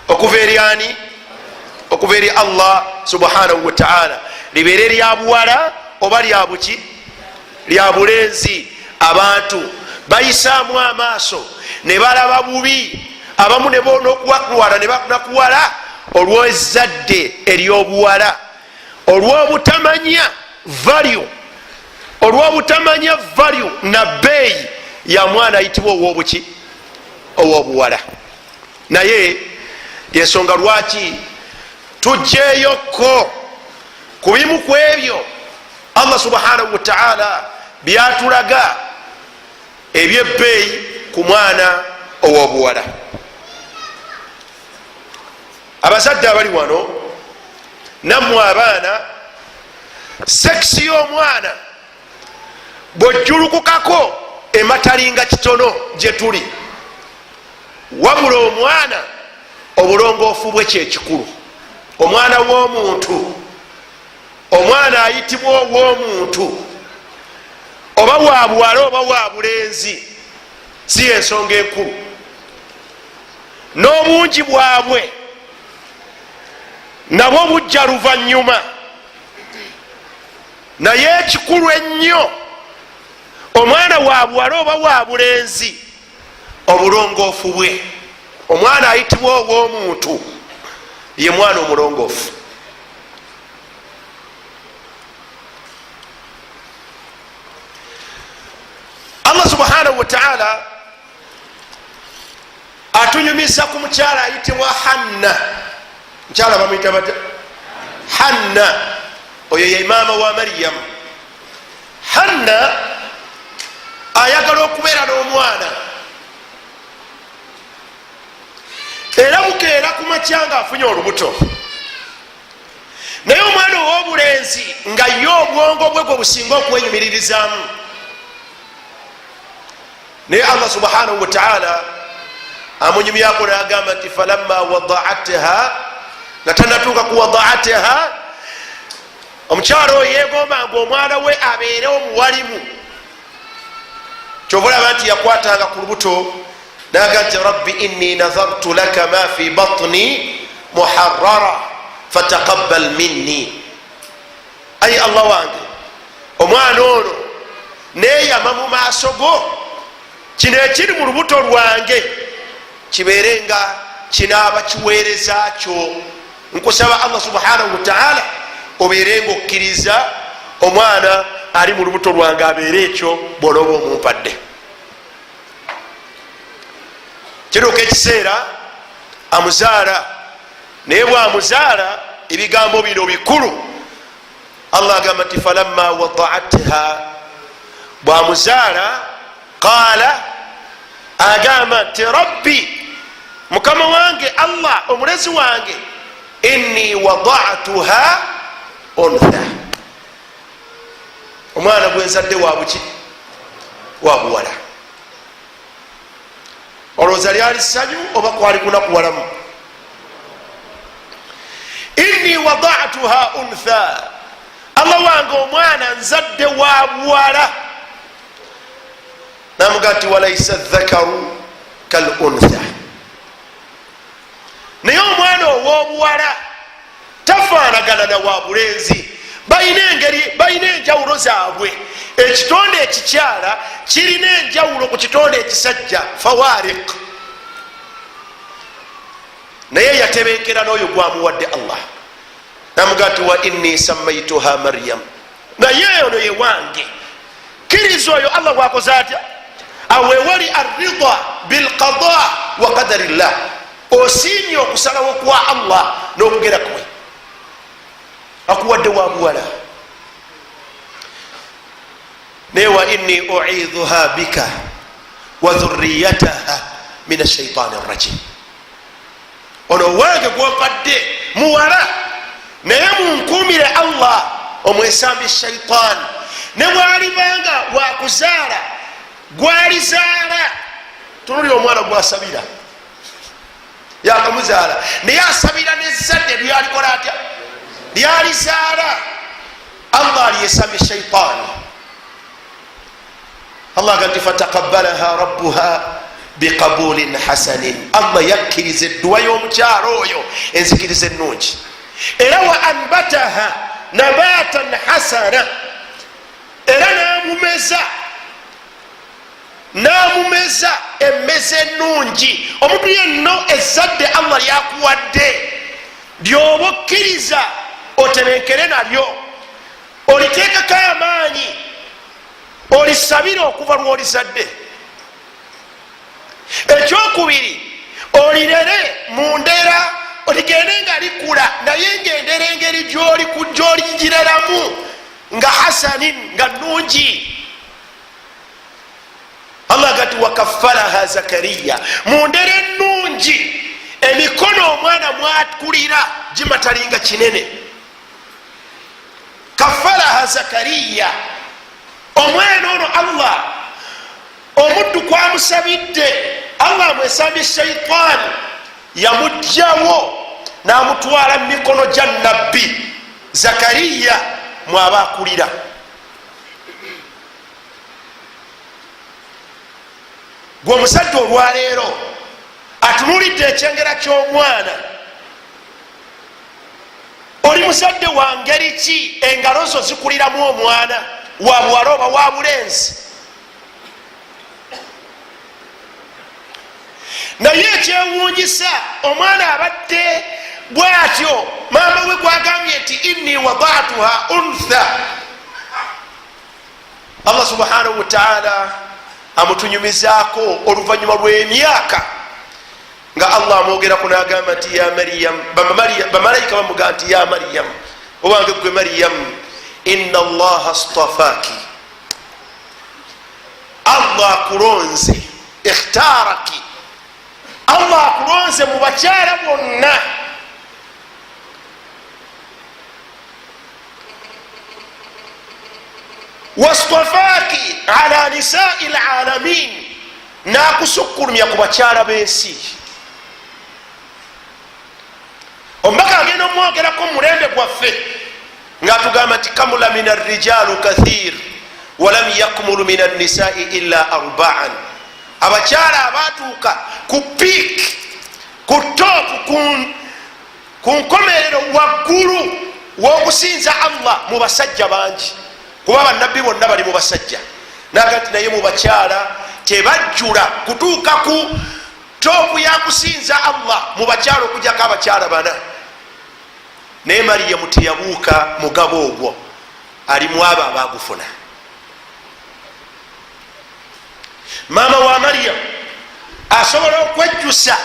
A: Okuva eryani? Okuva eri Allah subhanahu wataala. Libeere lya buwala oba lya buki, lya bulenzi. Abantu bayisaamu amaaso ne balaba bubi, abamu nokuwakuwala ne banakuwala olw'ezzadde ery'obuwala, olw'obutamanya value, olw'obutamanya value na bbeeyi ya mwana ayitibwa ow'obuki, ow'obuwala. Naye yensonga lwaki tujjeyokko ku bimu ku ebyo Allah subhanahu wataala byatulaga ebyebbeeyi ku mwana ow'obuwala. Abazadde abali wano nammwe abaana, sex y'omwana bwojjulukukako ematalinga kitono gye tuli, wabula omwana obulongoofu bwe kyekikulu. Omwana w'omuntu, omwana ayitibwa ow'omuntu, oba wa buwala oba wa bulenzi, si yensonga enkulu n'obungi bwabwe nabwo bujja luvannyuma. Naye ekikulu ennyo, omwana wa buwala oba wa bulenzi, obulongoofu bwe. Omwana ayitibwa ow'omuntu ye mwana omulongoofu. Allah subhanahu wataala atunyumiza ku mukyala ayitibwa Hanna. Mukyala bamuyita batya? Hanna. Oyo ye maama wa Mariyamu. Hanna ayagala okubeera n'omwana, era bukeera ku makya nga afunye olubuto. Naye omwana ow'obulenzi nga ye obwongo bwe gwe businga okwenyumiririzaamu. Naye Allah subhanahu wataala amunyumyako nagamba nti falamma wadaatha, nga tanatuuka ku wadaatha, omukyalo oyo yegombanga omwana we abeere omuwalimu. Kyova olaba nti yakwatanga ku lubuto naga nti rabbi inni nazartu laka ma fi batni muharara fataqabbal minni. Ayi Allah wange, omwana ono neyama mu maaso go, kino ekiri mu lubuto lwange kibeere nga kinaaba kiweereza kyo. Nkusaba Allah subhanahu wataala obeere nga okkiriza omwana ali mu lubuto lwange abeere ekyo bwonooba omumpadde. Kiruuka ekiseera amuzaala, naye bwamuzaala ebigambo bino bikulu. Allah agamba nti falamma wadaatha, bwamuzaala, qaala, agamba nti rabbi, mukama wange Allah omulezi wange, inni wadatuha untha, omwana gwenzadde wabuki? Wabuwala. Olowooza lyali ssanyu oba kwali kunakuwalamu? Inni wadatuha untha, Allah wange omwana nzadde wa buwala. Namuga nti walaisa dhakaru kal untha, naye omwana ow'obuwala tafaanagana na wa bulenzi. Balina engeri, balina enjawulo zaabwe. Ekitonde ekikyala kirina enjawulo ku kitonde ekisajja, fawarik. Naye yatebenkera n'oyo gwamuwadde Allah, namuga nti wa inni sammaituha Maryam, naye ono ye wange. Kkiriza oyo Allah gwakoze atya. Awewali arida bilqada wa qadari llah, osiimye okusalawo kwa Allah n'okugera kwe, akuwadde wa buwala. Naye wa inni uidhuha bika wa dhuriyataha min ashaitani rajim, ono wange gwompadde muwala, naye munkumire Allah omwesambi shaitaani, ne bwalibanga wakuzaala. Lyalizaala. Tunulira omwana gwasabira, yakamuzaala, naye asabira nezadde lyalikola atya? Lyalizaala. Allah alyesamye shaitaani. Allah aga nti fatakabalaha rabbuha biqabulin hasanin. Allah yakkiriza edduwa y'omukyalo oyo, enzikiriza ennungi, era wa anbataha nabatan hasana, era namumeza emmeza ennungi. Omuntu yenno ezzadde Allah lyakuwadde lyoba okkiriza otebenkere nalyo, oliteekako amaanyi, olisabire okuva lwolizadde. Ekyokubiri, olirere mu ndera, oligende nga likula, naye ngaendera engeri gyoligireramu nga hasanin, nga nungi. Allah gati wakafalaha Zakariya mu ndera ennungi, emikono omwana mwakulira gimatalinga kinene. Kafalaha Zakariya, omwana ono Allah omuddu kwamusabidde, Allah amwesambye shaitaani, yamugjawo namutwala mu mikono gya Nabbi Zakariya mwaba akulira. Gwe omusajja olwaleero atunulidde ekyengera ky'omwana, oli muzadde wa ngeri ki? Engalo zo zikuliramu omwana wa buwala oba wa bulenzi? Naye ekyewuunyisa, omwana abadde bwatyo, maama we gwagambye nti inni wadatuha untha, Allah subhanahu wataala amutunyumizaako oluvanyuma lw'emyaka nga Allah amwogerako nagamba nti ya Mariyam. Bamalayika bamugaa nti ya Mariyam, owange gwe Mariyam, ina Allaha stafaki, Allah akulonze, ikhtaraki, Allah akulonze mu bakyala bonna. Wastafaki ala nisai lalamin, nakusukkulumya ku bakyala b'ensi. Omubaka agenda omwogerako mumulembe gwaffe ngaatugamba nti kamula min arrijalu kathir walam yakmulu min annisai illa arbaan. Abakyala abatuuka ku piik, ku top, ku nkomerero waggulu wokusinza Allah mu basajja bangi, kuba banabbi bonna bali mu basajja, naga nti naye mu bakyala tebajjula kutuuka ku top yakusinza Allah mu bakyala okujjako abakyala bana. Naye Mariyamu teyabuuka mugabo ogwo, alimu abo abagufuna. Maama wa Mariyamu asobola okwejjusa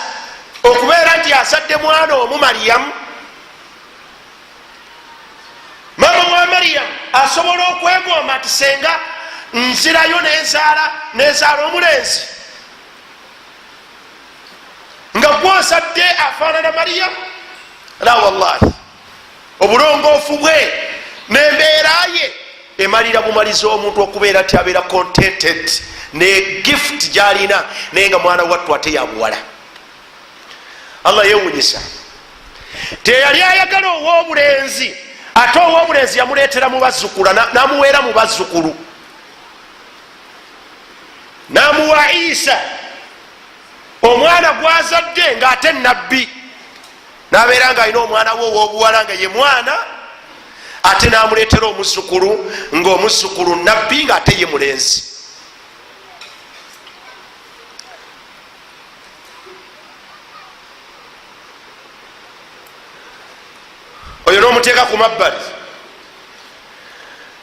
A: okubeera nti azadde mwana omu Mariyamu? Maama wa Mariyamu asobola okwegomba nti senga nzirayo nenzaala omulenzi nga gwozadde afaanana Mariyamu? La wallahi, obulongoofu bwe nembeera ye emalira bumaliza omuntu okubeera nti abeera contented ne gift gyalina, naye nga mwana wattu ate yabuwala. Allah yewunyisa, teyali ayagala ow'obulenzi, ate ow'obulenzi yamuleetera mu bazzukula, namuweera mu bazzukulu, namuwa Isa, omwana gwazadde ngaate nabbi, nabeera nga alina omwana we owobuwala nga ye mwana, ate namuleetera omuzzukulu ngaomuzzukulu nabbi nga ate ye mulenzi. Oyo nomuteeka ku mabbali,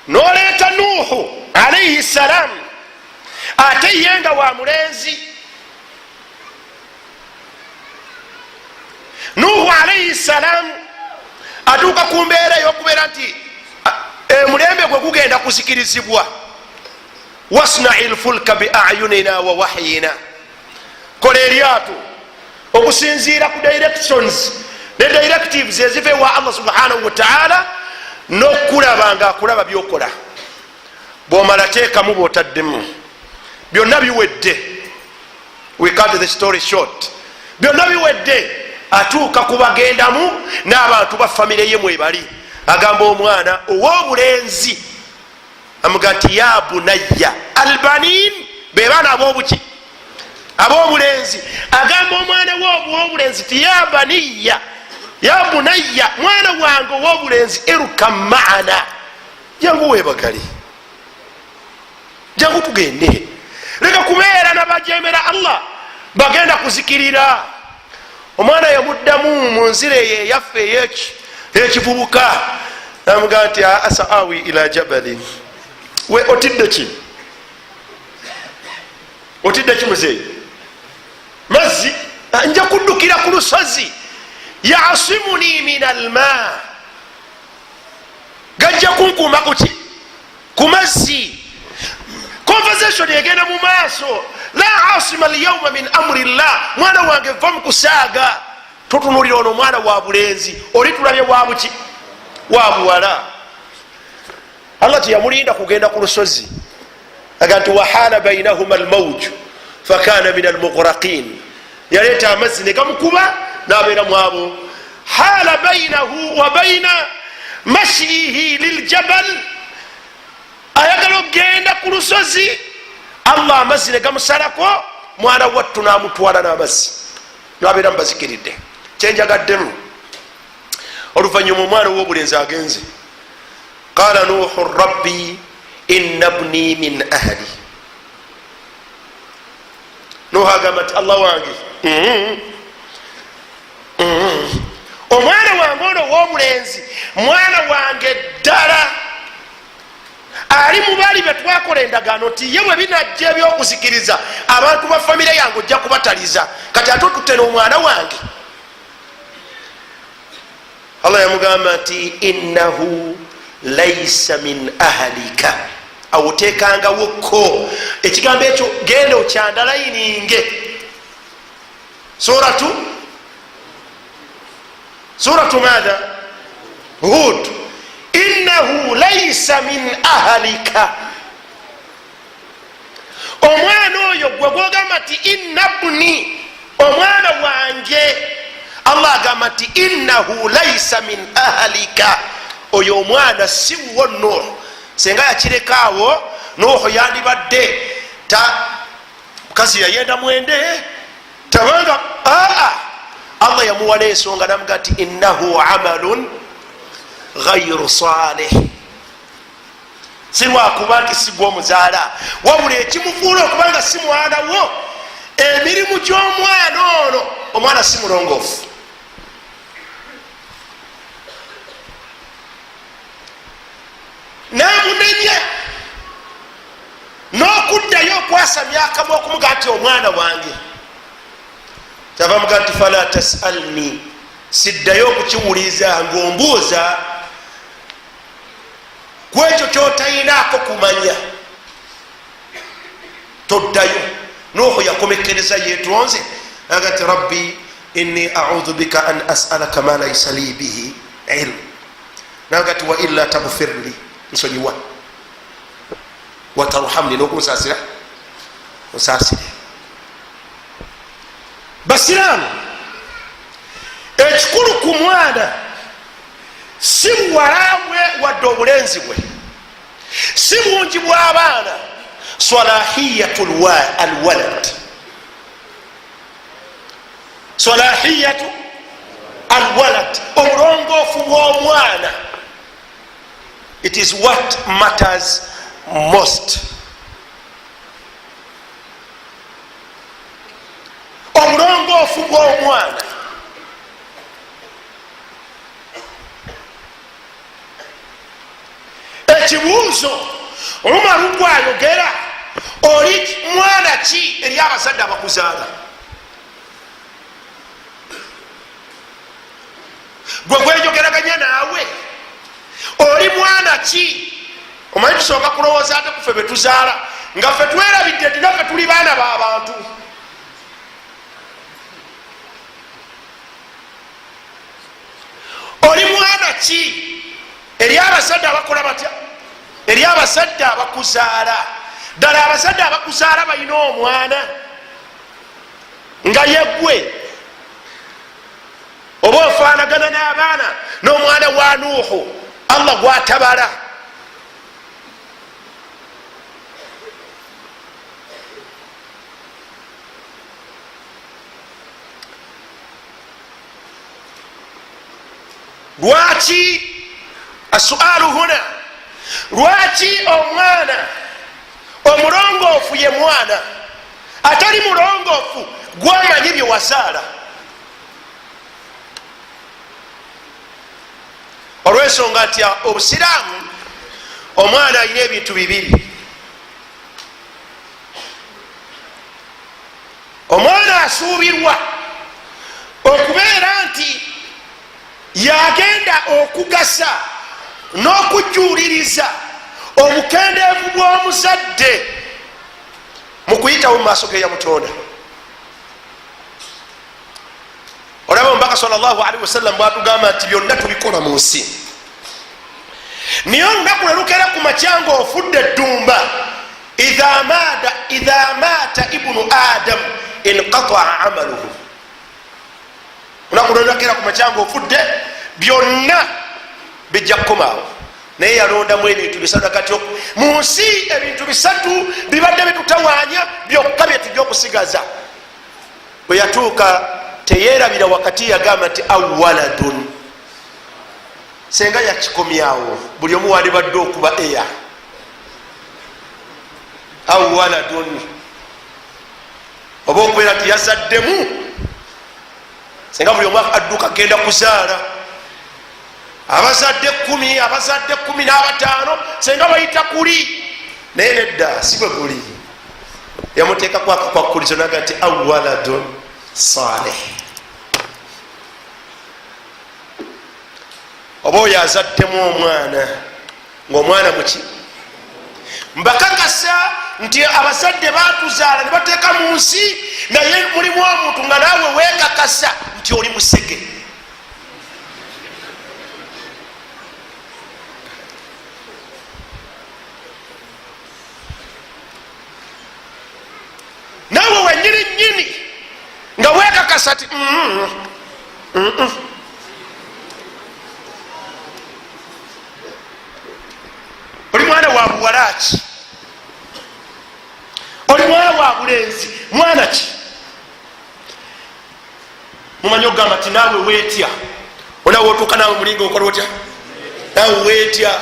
A: noleeta Nuuhu alaihi salam, ate ye nga wa mulenzi. Nuuhu alaihi salam atuuka ku mbeera eyokubeera nti emulembe gwe gugenda kuzikirizibwa. Wasnai lfulka biayunina wa wahyina, kola eryato okusinziira ku directions ne directives eziva ewa Allah subhanahu wataala, nokulaba nga akulaba byokola. Bwomala teekamu, bwotaddemu. Byonna biwedde. We cut the story short, byonna biwedde. Atuuka kubagendamu n'abantu ba famire ye mwebali. Agamba omwana ow'obulenzi, amuga nti, "Ya bunayya." Albanin be baana abobuki? Ab'obulenzi. Agamba omwana we ow'obulenzi ti, "Ya baniya, ya bunayya, mwana wange ow'obulenzi, irkam maana, jangu webagale, jangu tugende, leka kubeera nabajemera Allah, bagenda kuzikirira." Omwana yamuddamu mu nzira eyo eyaffe eyekivubuka, namugaa nti, "Saawi ila jabalin." We otidde ki? Otidde ki, muzeeyi? Mazzi? Nja kuddukira ku lusozi, yasimuni min alma, gajja kunkuuma kuki? Ku mazzi. Conversation egenda mu maaso, "La asima alyauma min amri llah." Mwana wange, va mu kusaaga. Tutunulira ono omwana wa bulenzi, oli tulabye wabuki? Wa buwala. Allah teyamulinda kugenda ku lusozi, aga nti wahala bainahuma almauju fakana min almughraqin. Yaleeta amazzi negamukuba nabeera mwabo. Hala bainahu wa baina mashihi liljabal, ayagala okgenda ku lusozi, Allah amazzi negamusalako, mwana wattu namutwala n'amazzi, nabeera mubazikiridde. Kyenjagaddemu, oluvanyuma omwana owobulenzi agenze, qala Nuhu, "Rabbi inna bni min ahli." Nuhu agamba nti, "Allah wange, omwana wange ono owobulenzi mwana wange ddala, ali mubali betwakola endagaano nti ye bwe binajja ebyokuzikiriza abantu ba famire yange ojja kubataliza, kati ate otutte n'omwana wange." Allah yamugamba nti, "Innahu laisa min ahalika." Awo otekangawoko ekigambo ekyo, genda okyandalayininge. Suratu matha? Hud. Innahu laisa min ahalika. Omwana oyo gwe gwogamba nti inna bni, omwana wange, Allah agamba nti, "Innahu laisa min ahalika." Oyo omwana si wuwo, Nuh. Senga yakirekaawo, Nuhu yandibadde ta mukazi yayenda mwende tabanga. Aa, Allah yamuwa n'ensonga, namuga nti, "Innahu amalun gairu salih." Si lwakuba nti sigwa omuzaala, wabula ekimufuula okubanga si mwana wo, emirimu gy'omwana ono, omwana si mulongoofu. Namunenya n'okuddayo okwasamya akamu okumuga nti omwana wange, kyava muga nti, "Fala tasalni," siddayo okukiwuliza ngaombuuza kwekyo kyotayinaako kumanya, toddayo. Nuhu yakomekereza yetonze, aga ti, "Rabbi inni audhu bika an asalaka ma laisa li bihi ilm." Naga ti, "Wailla tagfirli," nsonyiwa, "watarhamni," nokunsasira, onsasire. Basiraamu, ekikulu ku mwana si buwala bwe wadde obulenzi bwe, si bungi bw'abaana, salahiyatu alwalad, salahiyatu alwalad, obulongoofu bw'omwana. It is what matters most, obulongoofu bw'omwana. Ekibuuzo Umaru gwayogera, oli mwana ki eri abazadde abakuzaala? Gwe gwejogeraganya naawe, oli mwana ki? Omanyi tusooka kulowooza ate kufe betuzaala, nga fe twerabidde nti naffe tuli baana babantu. Oli mwana ki eri abazadde abakola batya? Eri abazadde abakuzaala. Ddala abazadde abakuzaala balina omwana nga yeggwe, oba ofaanagana n'abaana n'omwana wa Nuuhu Allah gwatabala? Lwaki asualu huna, lwaki omwana omulongoofu ye mwana atali mulongoofu gwamanyi byewazaala? Olwensonga nti obusiraamu omwana alina ebintu bibiri. Omwana asuubirwa okubeera nti yagenda okugasa n'okujjuuliriza obukendeevu bw'omuzadde mu kuyitawo mu maaso geyamutonda. Olaba omubaka salllahalihi wasallam bwatugamba nti byonna tubikola mu nsi, naye olunaku lwe lukeera ku makya nga ofudde eddumba, idha maata ibunu adam inqataa amaluhu. Olunaku lwelakera ku makya nga ofudde, byonna bijja kukomaawo. Naye yalondamu ebintu bisatu. Kati mu nsi ebintu bisatu bibadde bitutawanya, byokka byetujja okusigaza. Bwe yatuuka teyerabira wakati, yagamba nti awaladun. Senga yakikomyawo, buli omu wandibadde okuba eya awaladun, oba okubeera nti yazaddemu. Senga buli omu adduka genda kuzaala, abazadde 10, abazadde 15, senga bayita kuli. Naye nedda, si bwe guli. Yamuteekaku akakwakulizo naga nti awaladun saleh, oba oyo azaddemu omwana ngaomwana muki. Mbakakasa nti abazadde batuzaala ne bateeka mu nsi, naye mulimu omuntu nga naawe weekakasa nti oli musege. Naawe wenyini nyini nga wekakasa ti oli mwana wa buwala ki, oli mwana wa bulenzi, mwana ki? Mumanyi okugamba ti naawe weetya, onawe otuuka naawe mulinga okola otya, naawe weetya.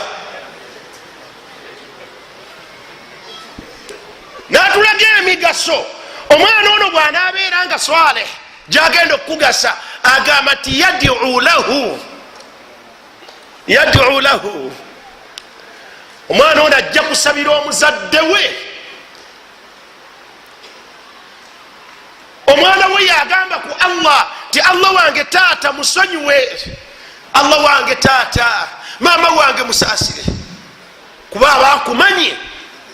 A: Natulaga emigaso omwana ono bwanabeera nga saleh gyagenda okukugasa. Agamba nti yad'u lahu, yad'u lahu, omwana ono ajja kusabira omuzadde we. Omwana we yagamba ku Allah ti Allah wange taata musonyiwe, Allah wange taata maama wange musaasire, kuba abakumanyi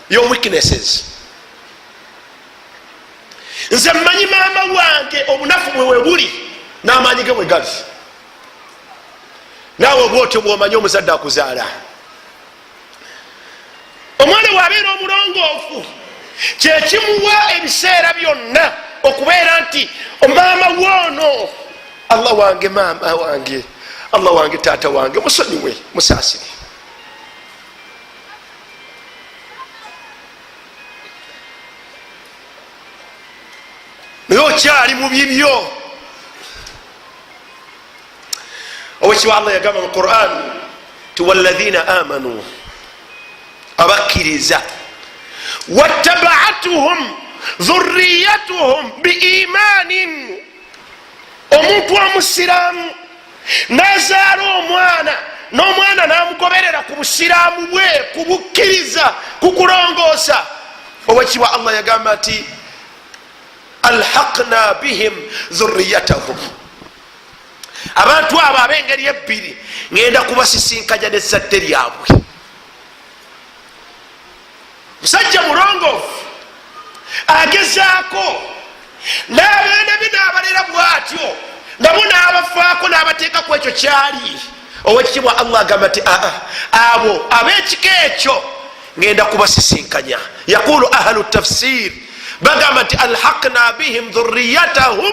A: your weaknesses. Nze mmanyi maama wange obunafu bwe webuli n'amaanyi ge bwe gali. Naawe bwotyo bwomanyi omuzadde akuzaala. Omwana bw'abeera omulongoofu, kyekimuwa ebiseera byonna okubeera nti maama woono, Allah wange maama wange, Allah wange taata wange musonyiwe, musaasire. Naye okyali mu bibyo. Owekiwa Allah yagamba mu Quran ti walahina amanu, abakkiriza, wattabaatuhum dhuriyatuhum biimanin. Omuntu omusiraamu nazaala omwana, n'omwana namugoberera ku busiraamu bwe, kubukkiriza, kukulongoosa, owekibwa Allah yagamba nti alhaqna bihim dhuriyatahum. Abantu abo ab'engeri ebbiri ngenda kubasisinkanya nezzadde lyabwe. Musajja mulongoofu agezaako n'abaana be n'abalera bwatyo, nabo n'abafaako n'abateekaku ekyo kyali. Owekitibwa Allah agamba nti aa, abo ab'ekika ekyo Ngenda kubasisinkanya. Yaqulu ahlu tafsir, bagamba nti alhaqna bihim dhuriyatahum,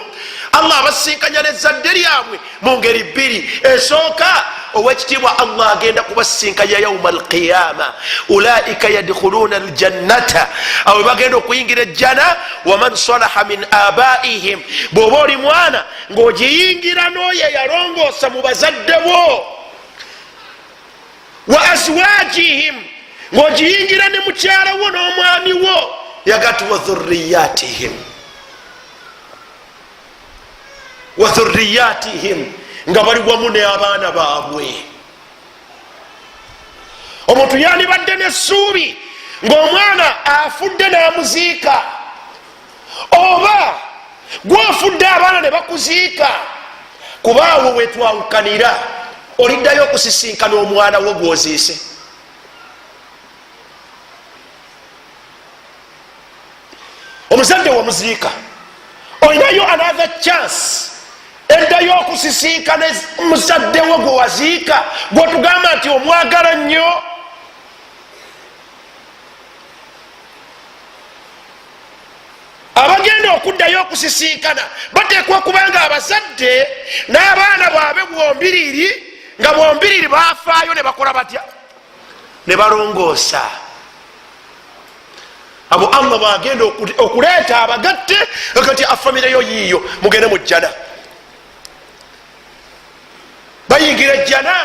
A: Allah abasisinkanya nezadde lyabwe mu ngeri bbiri. Esooka, owekitiibwa Allah agenda kubasisinkanya yauma alqiyama, ulaika yadkhuluna aljannata, awe bagenda okuyingira ejjana. Waman salaha min abaihim, bwoba oli mwana ng'ogiyingira n'oyo eyalongoosa mu bazadde bo, wa azwajihim, ng'ogiyingira ne mukyala wo n'omwami wo, yagati wa dhuriyatihim, wa dhuriyatihim, nga bali wamu n'abaana baabwe. Omuntu yandibadde n'essuubi ng'omwana afudde n'amuziika, oba gwofudde abaana ne bakuziika, kubaawo wetwawukanira, oliddayo okusisinkana omwana wo gwoziise. Omuzadde wamuziika, olinayo another chance eddayo okusisinkana muzadde wo gwe waziika, gwotugamba nti omwagala nnyo. Abagenda okuddayo okusisinkana bateekwa okuba nga abazadde n'abaana bwabe bwombiriri, nga bwombiriri bafaayo ne bakola batya, ne balongoosa. Abo Allah bwagenda okuleeta abagatte kati afamireyo yiiyo, mugende mu jjana. Bayingira ejjana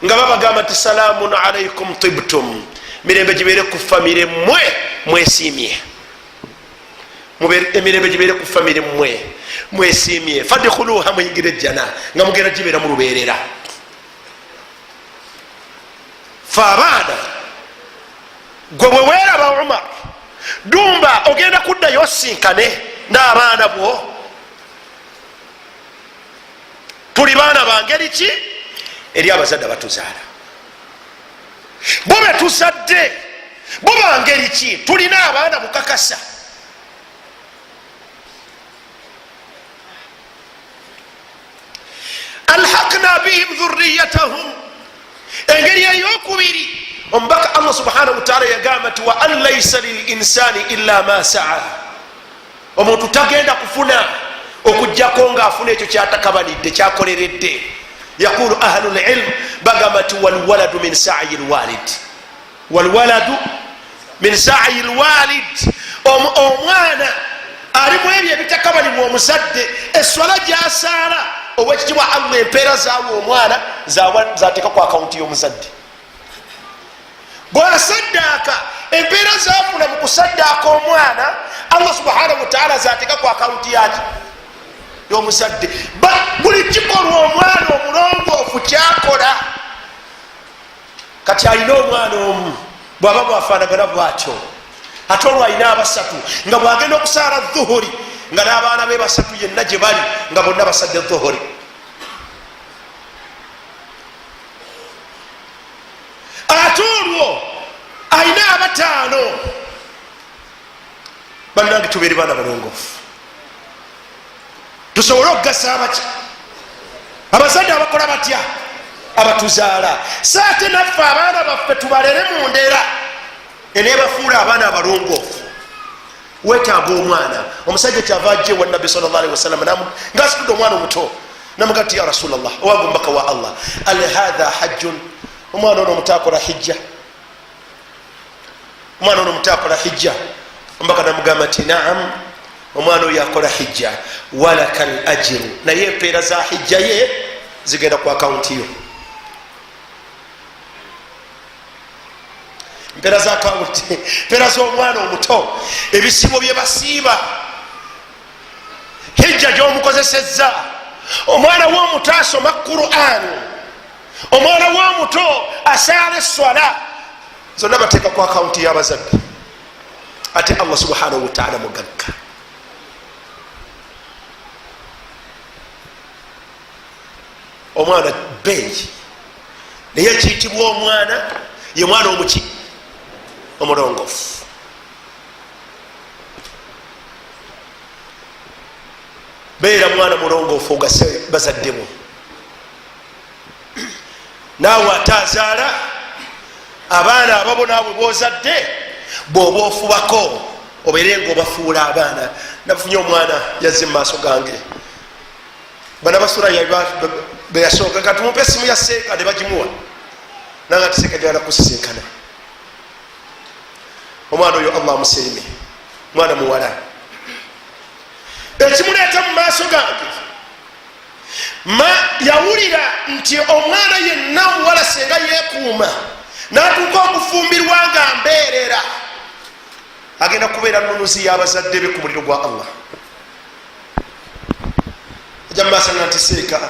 A: nga babagamba nti salaamun alaikum tibtum, mirembe gibeere ku famire mmwe mwesiimye, emirembe gibeere ku famire mmwe mwesiimye, fadkhuluha, muyingira ejjana nga mugenda gibeera mu lubeerera. Fe abaana, gwe bwe weeraba Umar Dumba, ogenda kuddayo osinkane n'abaana bwo. Tuli baana bangeri ki eri abazadde abatuzaala? Bo betuzadde bo bangeri ki? Tulina abaana bukakasa. Alhaqna bihim dhuriyatahum. Engeri eyokubiri, omubaka Allah subhanahu wataala yagamba nti wa an laisa lilinsani illa ma saa, omuntu tagenda kufuna okugjako nga afuna ekyo kyatakabanidde, kyakoleredde. Yaqulu ahlu lilm, bagamba nti walwaladu min sayi lwalid, walwaladu min sayi lwalid, omwana alimu ebyo ebitakabanibwa omuzadde. Eswala gyasaala, owekitibwa Allah empeera zawa omwana zateeka ku akawunti y'omuzadde. Bwasaddaaka, empeera zafuna mu kusaddaaka omwana, Allah subhanahu wataala zateeka ku akawunti yaki, y'omuzadde. Buli kikolwa omwana omulongoofu kyakola, kati alina omwana omu bwaba bwafanagana bwatyo, ate olwo alina abasatu, nga bwagenda okusaala dhuhuri nga n'abaana be basatu yenna gye bali, nga bonna basadde dhuhuri. Ate olwo alina abataano. Bannange, tubeere baana balongoofu tusobole okugasa abaki abazadde abakola batya, abatuzaala. So ate naffe abaana baffe tubalere mu ndera enebafuula abaana abalongoofu. Wetaaga omwana omusajja kyava ajja ewa Nabbi sal llah alihi wasallam ngaasitudde omwana omuto, namuga ti ya Rasulllah, owange omubaka wa Allah, al hatha hajjun, omwana ono omuto akola hijja? Omwana ono omuto akola hijja? Omubaka namugamba nti naam, omwana oyo akola hijja, walaka l ajiru, naye empeera za hijja ye zigenda ku akawunti yo. Mpeera za akawunti, mpeera z'omwana omuto, ebisibo bye basiiba, hijja gyomukozesezza. Omwana w'omuto asoma Qurani, omwana w'omuto asaala eswala, zonna bateeka ku akawunti y'abazadde. Ate Allah subhanahu wataala mugagga. Omwana beeyi, naye ekiyitibwa omwana ye mwana omuki, omulongofu. Beera mwana mulongoofu ogase bazaddemu. Naawe ate azaala, Abaana ababo naabwe bozadde, bwoba ofubako obeere nga obafuula abaana. Nafunye omwana yazze mumaaso gange, banabasula beyasooka, katumupe esimu ya seeka, nebagimuwa, nanga ti, "Seeka, jagala kusisinkana." Omwana oyo, Allah amusiime, mwana muwala. Ekimuleeta mu maaso gange, ma yawulira nti omwana yenna omuwala senga yekuuma natuuka okufumbirwa nga mbeerera, agenda kubeera nunuzi y'abazadde be ku muliro gwa Allah. Ajja mumaaso nga nti, "Seeka,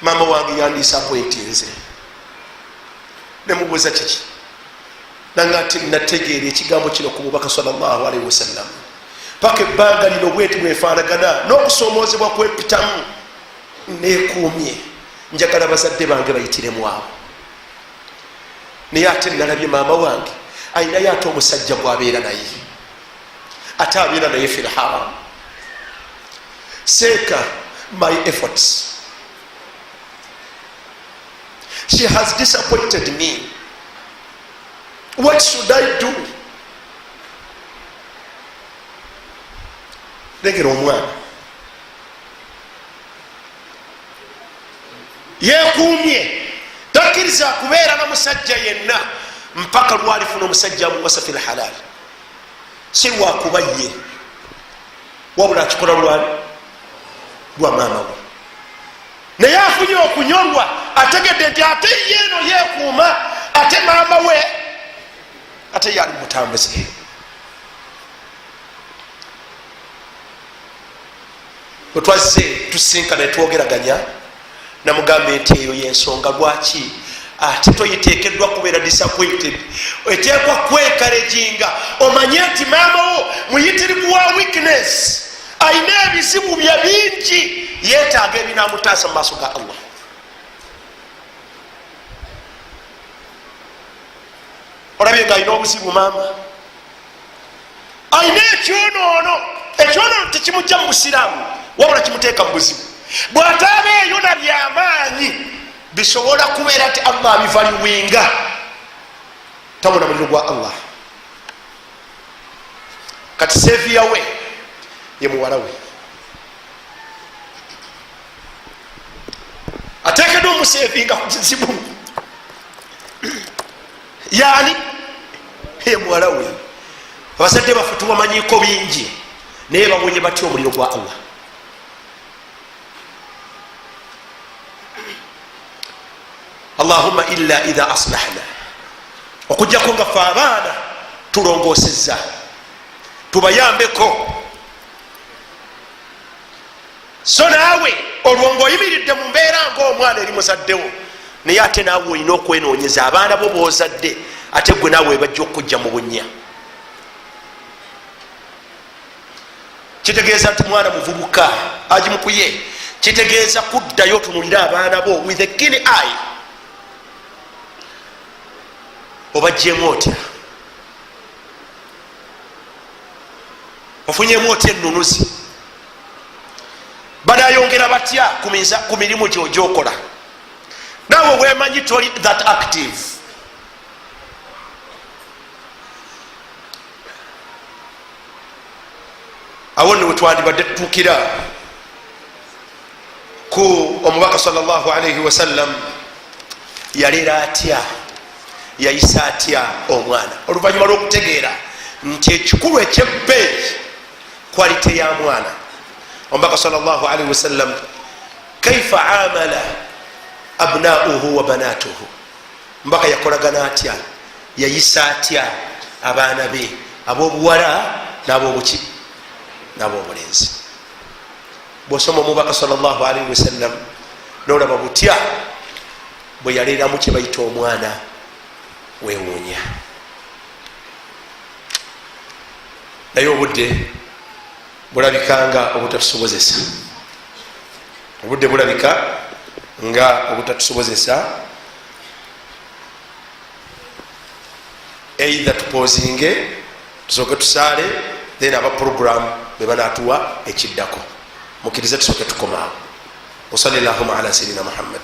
A: maama wange yandisappointinze." Nemubuuza kiki, nanga nti, "Nategeera ekigambo kino ku mubaka salllahalaihi wasallam, paka ebbanga lino bweti bwefaanagana n'okusomoozebwa kwepitamu, nekuumye, njagala bazadde bange bayitiremu awo. Naye ate nalabye maama wange ayinayo ate omusajja gwabeera naye, ate abeera naye fi lharam. Seeka, my efforts, she has disappointed me. What should I do?" Lengera omwana yekuumye, takkiriza kubeera na musajja yenna mpaka lwalifuna omusajja amuwasa fi lhalal. Si lwakuba ye, wabula akikola lwali lwa maama we. Naye afunye okunyolwa, ategedde nti ate yeeno yekuuma, ate maama we ate yali mutambuze. Bwetwazze tusinkana netwogeraganya, namugambye nti eyo yensonga lwaki ate toyiteekeddwa kubeera disappointed, eteekwa kwencouraginga, omanye nti maama wo muyitirivu wa weakness, ayina ebizibu bye bingi, yeetaaga ebinamutaasa mu maaso ga Allah. Olabye nga alina obuzibu, maama alina ekyonoono. Ekyonoono tekimujja mu busiraamu, wabula kimuteeka mu buzibu. Bw'ataaba eyo na byamaanyi bisobola kubeera nti Allah abivaliwinga, tabona muliro gwa Allah. Kati saviour we ye muwala we, ateekeddwa omusevinga ku kizibu. Yani ye muwala we. Abazadde baffe tubamanyiko bingi, naye bawonye batya omuliro gwa Allah? Allahumma illa idha aslahna, okujjako nga fe abaana tulongoseza, tubayambeko. So naawe olwo ngaoyimiridde mu mbeera ngaomwana eri muzaddewo, naye ate naawe olina okwenoonyeza abaana bo bozadde, ate gwe naawe bajja okukujja mu bunnya. Kitegeeza nti mwana muvubuka agimukuye, kitegeeza kuddayo otunulire abaana bo with a keen eye, obajjemu otya, ofunyemu otya ennunuzi, banayongera batya ku mirimu gyo gyokola. Naawe wemanyi toli that active. Awo nno wetwandibadde tutuukira ku omubaka salllahalaihi wasallam, yalera atya, yayisa atya omwana, oluvanyuma lwokutegeera nti ekikulu ekyebbeeyi quality ya mwana. Omubaka salllahalaihi wasallam kaifa amala abnauhu wa banatuhu? Mbaka yakolagana atya, yayisa atya abaana be abobuwala nabobuki nabobulenzi? Bwosoma omubaka salllahalaihi wasallam, nolaba butya bwe yaleramu kyebayita omwana, wewuunya. Naye obudde bulabika nga obutatusobozesa, obudde bulabika nga obutatusobozesa. Either tupozinge, tusooke tusaale, then aba program bebanatuwa ekiddako. Mukirize tusooke tukomaawo. Wasali llahuma ala sayidina Muhammad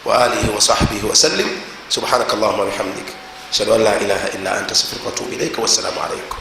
A: wa alihi wasahbihi wasallim. Subhanaka allahuma bihamdik. Ashhadu an la ilaha illa anta, astaghfiruka wa atubu ilaika. Wassalamu alaikum.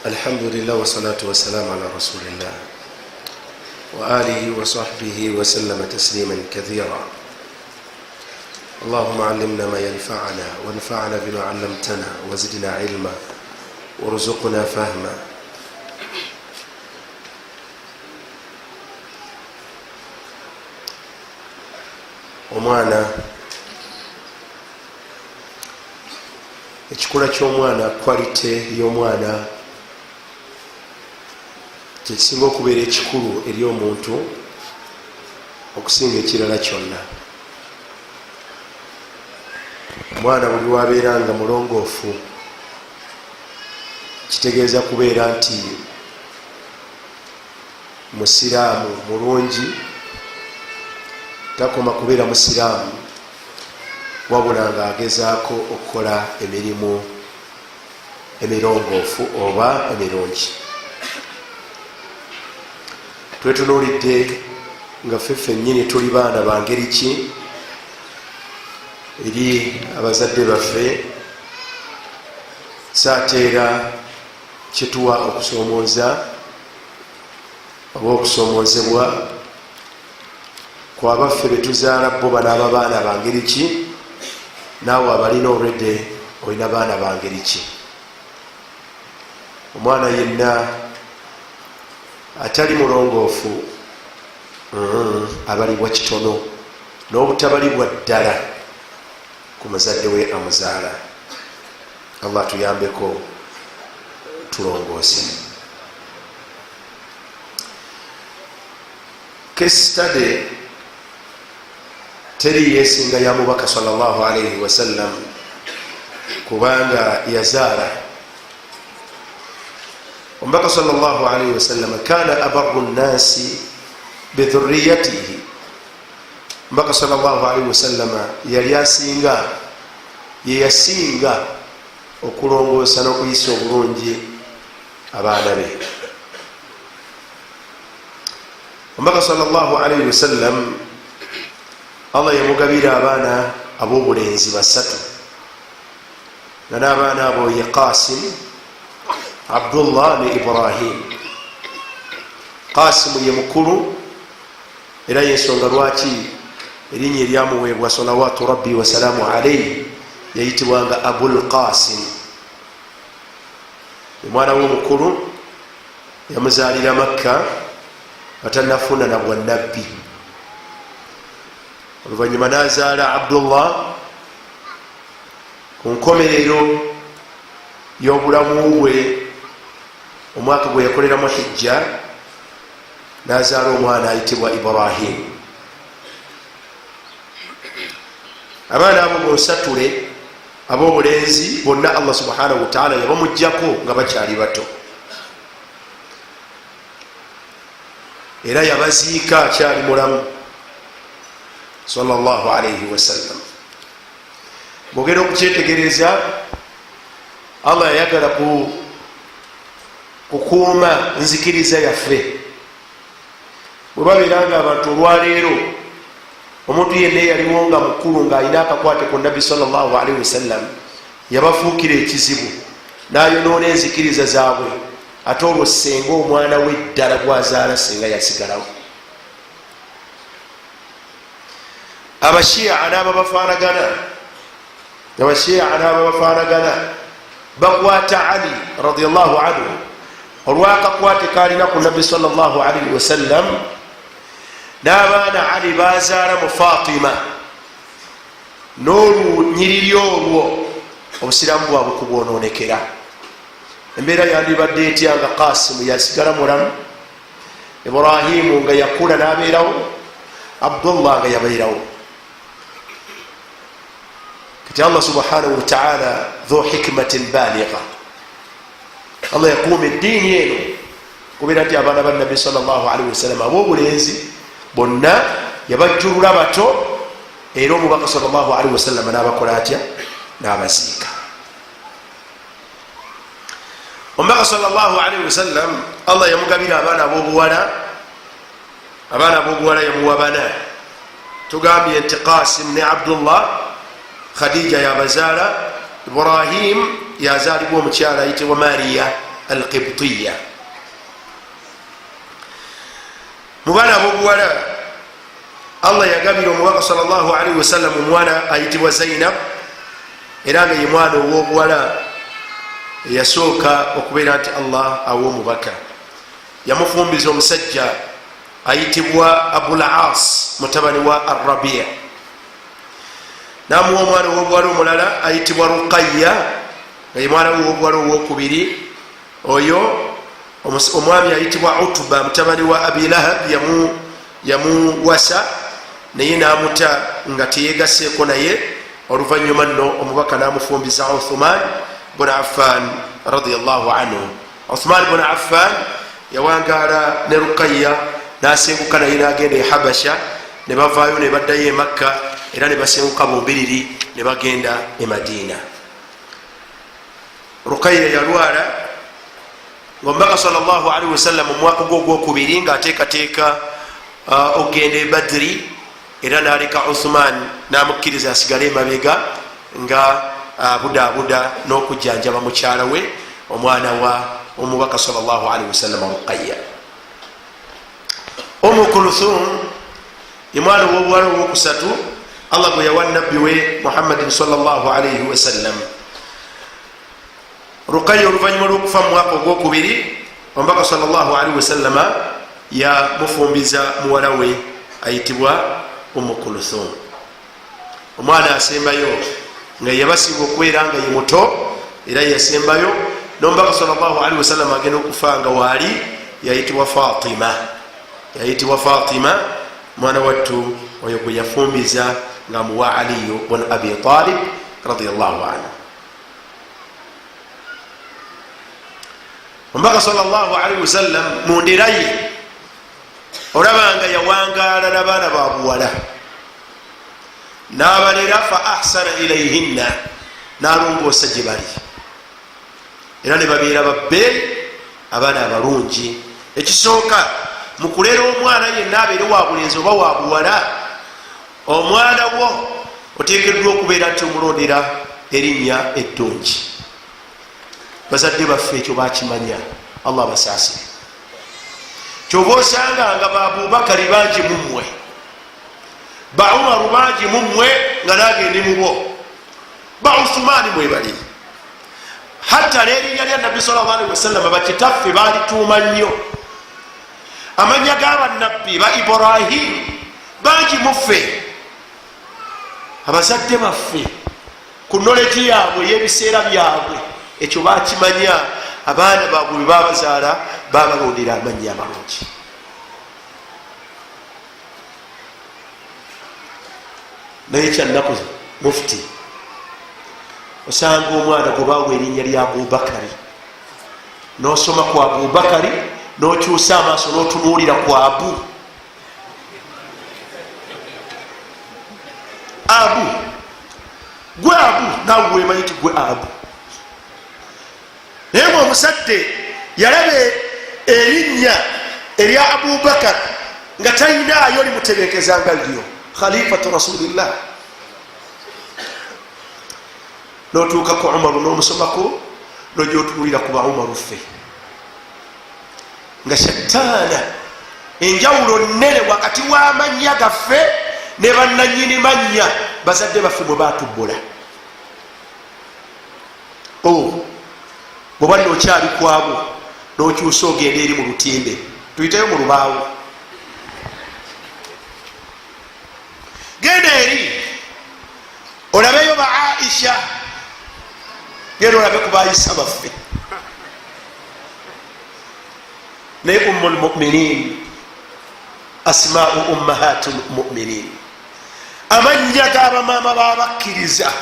A: Alhamdulillah, wassalatu wassalamu ala rasulillah wa alihi wa sahbihi wa sallama tasliman kathira. Allahumma allimna ma yanfa'una wanfa'na bima 'allamtana wa zidna ilma warzuqna fahma. Omwana, ekikula ky'omwana, quality y'omwana kyekisinga okubeera ekikulu eri omuntu okusinga ekirala kyonna. Omwana buli wabeera nga mulongoofu kitegeeza kubeera nti musiraamu mulungi, takoma kubeera musiraamu wabula nga agezaako okukola emirimu emirongoofu oba emirungi. Twetunuulidde nga ffe ffennyini tuli baana ba ngeri ki eri abazadde baffe, saateera kyetuwa okusoomooza oba okusoomoozebwa kwabaffe betuzaala, bo banaaba baana ba ngeri ki, naawe abalina olwedde olina baana ba ngeri ki. Omwana yenna atali mulongoofu abalibwa kitono n'obutabalibwa ddala ku muzadde we amuzaala. Allah tuyambeko tulongoose. Case study teri yesinga ya mubaka sallallahu alayhi wasallam, kubanga yazaala. Omubaka sallallahu alayhi wasallam kana abarru nnasi bidhurriyatihi. Omubaka sallallahu alayhi wasallam yali asinga, ye yasinga okulongoosa n'okuyisa obulungi abaana be. Omubaka sallallahu alayhi wasallam Allah yamugabira abaana ab'obulenzi basatu, nga n'abaana abo ye Qasim, Abdullah ne Ibrahim. Qasimu ye mukulu, era yensonga lwaki erinnya eryamuweebwa salawatu rabbi wasalaamu alaihi yayitibwanga Abul Qasim. Omwana we omukulu yamuzaalira Makka atanafuna na bwannabbi. Oluvannyuma n'azaala Abdullah ku nkomerero y'obulamu bwe, omwaka gwe yakoleramu hijja, n'azaala omwana ayitibwa Ibrahim. Abaana abo bonsatule ab'obulenzi bonna Allah subhanahu wataala yabamugjako nga bakyali bato, era yabaziika akyali mulamu sallallahu alaihi wasallam. Bwogenda okukyetegereza, Allah yayagala kukuuma nzikiriza yaffe. Bwe babeera nga abantu olwaleero, omuntu yenna eyaliwo nga mukulu ng'alina akakwate ku nabbi sallallahu alaihi wasallam yabafuukira ekizibu, Nayonoona enzikiriza zaabwe. Ate olwo senga omwana we ddala gwazaala senga yasigalawo. Abashia n'ababafaanagana, abashia n'ababafaanagana bakwata Ali radiallahu anhu olwakakwate kalina ku Nabbi salllah alaihi wasallam n'abaana Ali bazaala mu Fatima n'olunyiriri olwo, obusiraamu bwabwe kubwononekera. Embeera yandibadde etya nga Kasimu yasigala mulamu, Ibrahimu nga yakula n'abeerawo, Abdullah nga yabeerawo? Kati Allah subhanahu wataala dhu hikmatin baligha, Allah yakuuma eddiini eno kubeera nti abaana ba Nabbi salllahalihi wasallam ab'obulenzi bonna yabajjulula bato, era omubaka salllahalihi wasallama n'abakola atya? N'abaziika. Omubaka salllahalihi wasallam, Allah yamugabira abaana abobuwala. Abaana abobuwala yamuwa bana. Tugambye nti Qasim ne Abdullah, Khadija yabazaala. Ibrahim yazaalibwa omukyala ayitibwa Mariya Alqibtiya. Mu baana abobuwala, Allah yagabira omubaka salllahalihi wasallam omwana ayitibwa Zainab, era nga ye mwana owobuwala eyasooka okubeera nti Allah awa omubaka. Yamufumbiza omusajja ayitibwa Abul As, mutabani wa Arabia. Namuwa omwana owobuwala omulala ayitibwa Ruqaya, nga ye mwana we owobuwala owokubiri. Oyo omwami ayitibwa Utuba, mutabani wa Abi Lahab, yamuwasa, naye namuta nga teyegaseeko naye. Oluvanyuma nno omubaka namufumbiza Uthman bun Affan radiallahu anhu. Uthman bun Affan yawangaala ne Rukaya, nasenguka naye nagenda e Habasha, ne bavaayo ne baddayo e Makka, era ne basenguka bombiriri ne bagenda e Madiina. Rukaya yalwala ngaomubaka salllahalihi wasallam omwaka gwo ogwokubiri ngaateekateeka okugenda e Badiri, era naleka Uthman namukkiriza asigale emabega nga abudaabuda n'okujjanjaba mukyala we, omwana wa omubaka salllahalihi wasallam, Ruqaya. Umu Kuluthum ye mwana owobuwala owokusatu Allah gwe yawa nabbi we Muhammadin salllahalaihi wasallam. Rukaya oluvanyuma lwokufa mu mwaka ogwokubiri, omubaka salllahalihi wasallama yamufumbiza muwala we ayitibwa Umu Kuluthum. Omwana asembayo nga yabasinga okubeera nga ye muto era yasembayo nomubaka salllahalihi wasallama agenda okufa nga waali, yayitibwa Fatima. Yayitibwa Fatima, mwana wattu oyo gwe yafumbiza nga muwa Aliyu bun Abi Talib radiallahu anhu. Omubaka salllahalihi wasallam mundera ye olabanga yawangaala nabaana babuwala nabalera, fa ahsana ilaihinna, nalongoosa gye bali, era ne babeera babbe abaana abalungi. Ekisooka mu kulera omwana yenna, abeere wa bulenzi oba wa buwala, omwana wo oteekeddwa okubeera nti omulondera erinnya eddungi. Bazadde baffe ekyo bakimanya, Allah abasaasire. Kyova osanga nga Baabubakari bangi mummwe, Baumaru bangi mummwe, nga nagende mubo, Bauthumani mwebali. Hatta nerinnya lya Nabbi sal llah alihi wasallama, bakitaffe balituuma nnyo. Amanya g'abannabbi ba Ibrahim bangi muffe. Abazadde baffe ku knowledge yaabwe ey'ebiseera byabwe ekyo bakimanya. Abaana baabwe bwe babazaala, babalondera amannya amalungi. Naye kyannaku, mufuti, osanga omwana gwe bawa erinnya lya Abubakari, nosoma ku Abubakari, nokyusa amaaso notunuulira ku Abu. Abu gwe Abu, nawe wemanyi ti gwe Abu. Naye nga omusajja yalaba erinnya erya Abubakar nga talinaayo limutebekezanga lyo khalifatu rasulillah. Notuuka ku Umaru nomusomako, Nojotululira ku baumaru ffe nga shataana, enjawulo nene wakati w'amannya gaffe ne bannanyini mannya, bazadde baffe bwe batubbula. O bwoba nno okyali kwabo, nokyusa ogenda eri mu lutimbe, tuyiteyo mu lubaawo, genda eri olabeyo ba Aisha, genda olabe ku bayisa baffe. Naye umu lmuminin, asmau ummahatu lmuminin, amannya g'abamaama babakkiriza,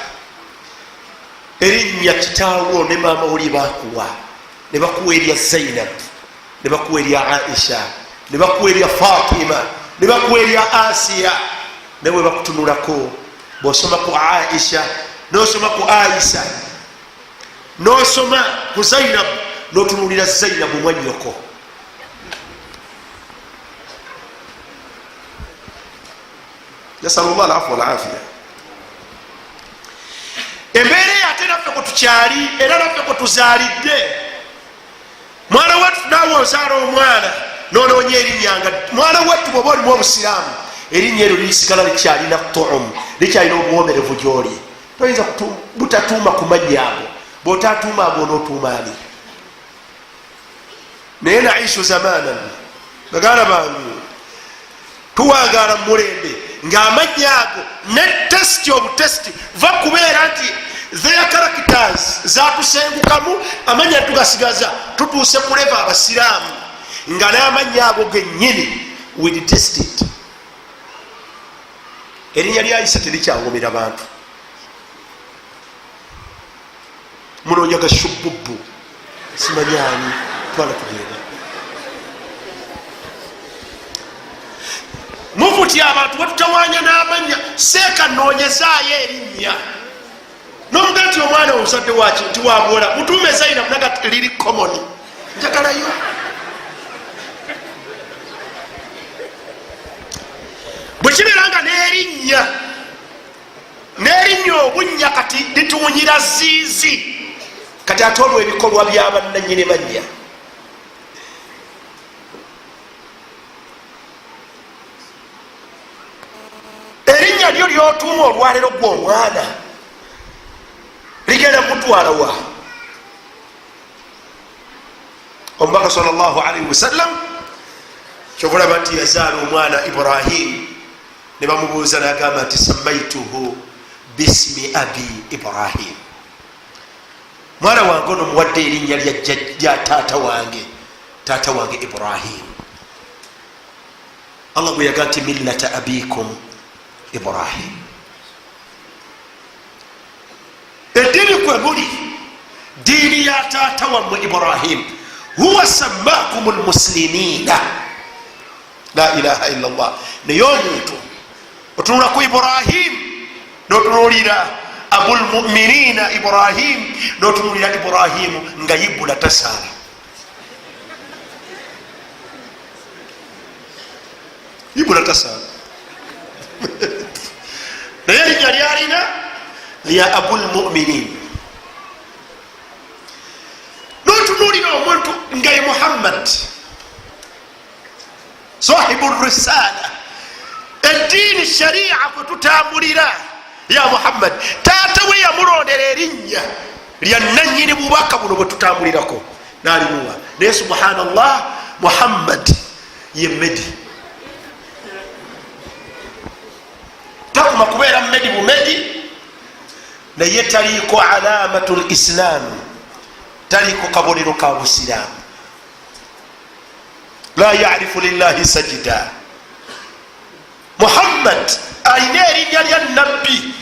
A: erinnya kitaawo ne maama woli bakuwa, ne bakuwa erya Zainab, ne bakuwa erya Aisha, ne bakuwa erya Fatima, ne bakuwa erya Asiya. Naye bwe bakutunulako, bwosoma ku Aisha, nosoma ku Aisa, nosoma ku Zainabu, notunulira Zainabu mwanyoko. Nasal llah alafu walafiya. Embeera eyo ate naffe kwetukyali, era naffe kwetuzaalidde. Mwana wattu, naawe ozaala omwana nonoonya erinnya nga mwana wattu, bwoba olimu obusiraamu, erinnya eryo lisigala likyalina tuum, likyalina obuwomerevu gyoli. Toyinza butatuuma ku mannya ago. Bwotatuuma ago, onootuuma ani? Naye naishu zamanan, baganda bange, tuwangaala mu mulembe ng'amannya ago ne test obutest va kubeera nti their characters zatusengukamu, amannya tugasigaza. Tutuuse ku level abasiraamu nga n'amannya ago gennyini we detest it. Erinnya lyayisa terikyawomera bantu, munoonya gashububbu, simanyani, twala tugenda muvuti. Abantu batutawanya n'amanya. Seeka noonyezaayo erinnya nomuga nti omwana omuzadde waki nti wabuwola, mutuume Zainabu, naga liri common, njagalayo. Bwe kibeera nga n'erinnya obunnya kati lituwunyira ziizi, kati ate olwo ebikolwa byabannanyini mannya. Erinnya lyo lyotuuma olwaleero gwe omwana ligenda kutwala wa? Omubaka salllahalaihi wasallam, kyovulaba nti yazaala omwana Ibrahim, ne bamubuuza, nagamba nti samaituhu bismi abi Ibrahim, mwana wange ono muwadde erinnya lya taata wange, taata wange Ibrahim. Allah bwe yaga nti millata abikum Ibrahim, eddiini kwe muli diini ya taata wammwe Ibrahim, huwa sammakum lmuslimina, la ilaha illa llah. Naye omuntu otunula ku Ibrahim, notunulira abulmuminina Ibrahim, notunulira Ibrahimu nga yibula tasaala. Ibula tasaala, naye erinnya lyalina lya abulmuminin. Notunulira omuntu nga ye Muhammad sahibu risala, eddiini sharia kwe tutambulira ya Muhammad, taata we yamulondera erinnya lya nanyini bubaka buno bwe tutambulirako, nalimuwa. Naye subhanallah, Muhammad ye medi, takuma kubeera medi bumedi, naye taliiko alamatu lislaamu, taliiko kabonero ka busiraamu, la yarifu lillahi sajida. Muhammad alina erinnya lya nabbi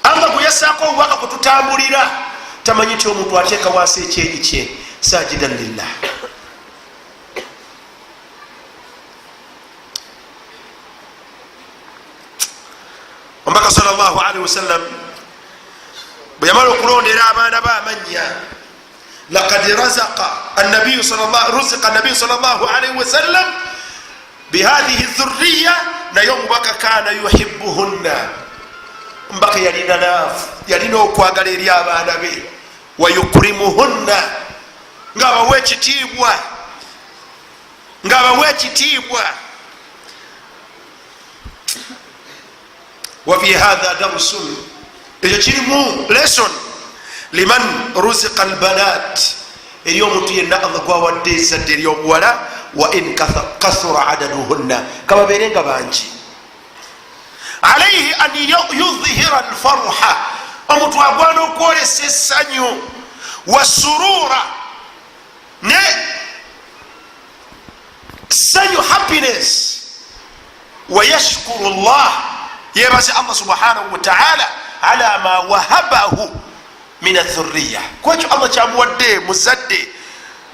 A: Allah gwe yasaako obubaka kwe tutambulira, tamanyi nti omuntu ateeka wansi ekyenyi kye sajidan lillah. Omubaka salllahalihi wasallam bwe yamala okulondera abaana be amannya, lakad ruzika nabiyu salllahalihi wasallam bihadhihi dhurriya, naye omubaka kana yuhibuhunna, omubaka yalina love, yalina okwagala eri abaana be. Wayukrimuhunna, ngaabawa ekitiibwa, ngaabawa ekitiibwa. Wafi hatha darsun, ekyo kirimu lesson liman ruziqa albanat, eri omuntu yenna Allah gwawadde ezadde eryobuwala. Wa in kathura adaduhunna, kababeere nga bangi, alaihi an yudhihira alfarha, omuntu agwana okwolesa essanyu, wasurura, ne sanyu, happiness, wayashkuru llah, yebaze Allah subhanahu wataala ala ma wahabahu min athuriya, kwekyo Allah kyamuwadde muzadde.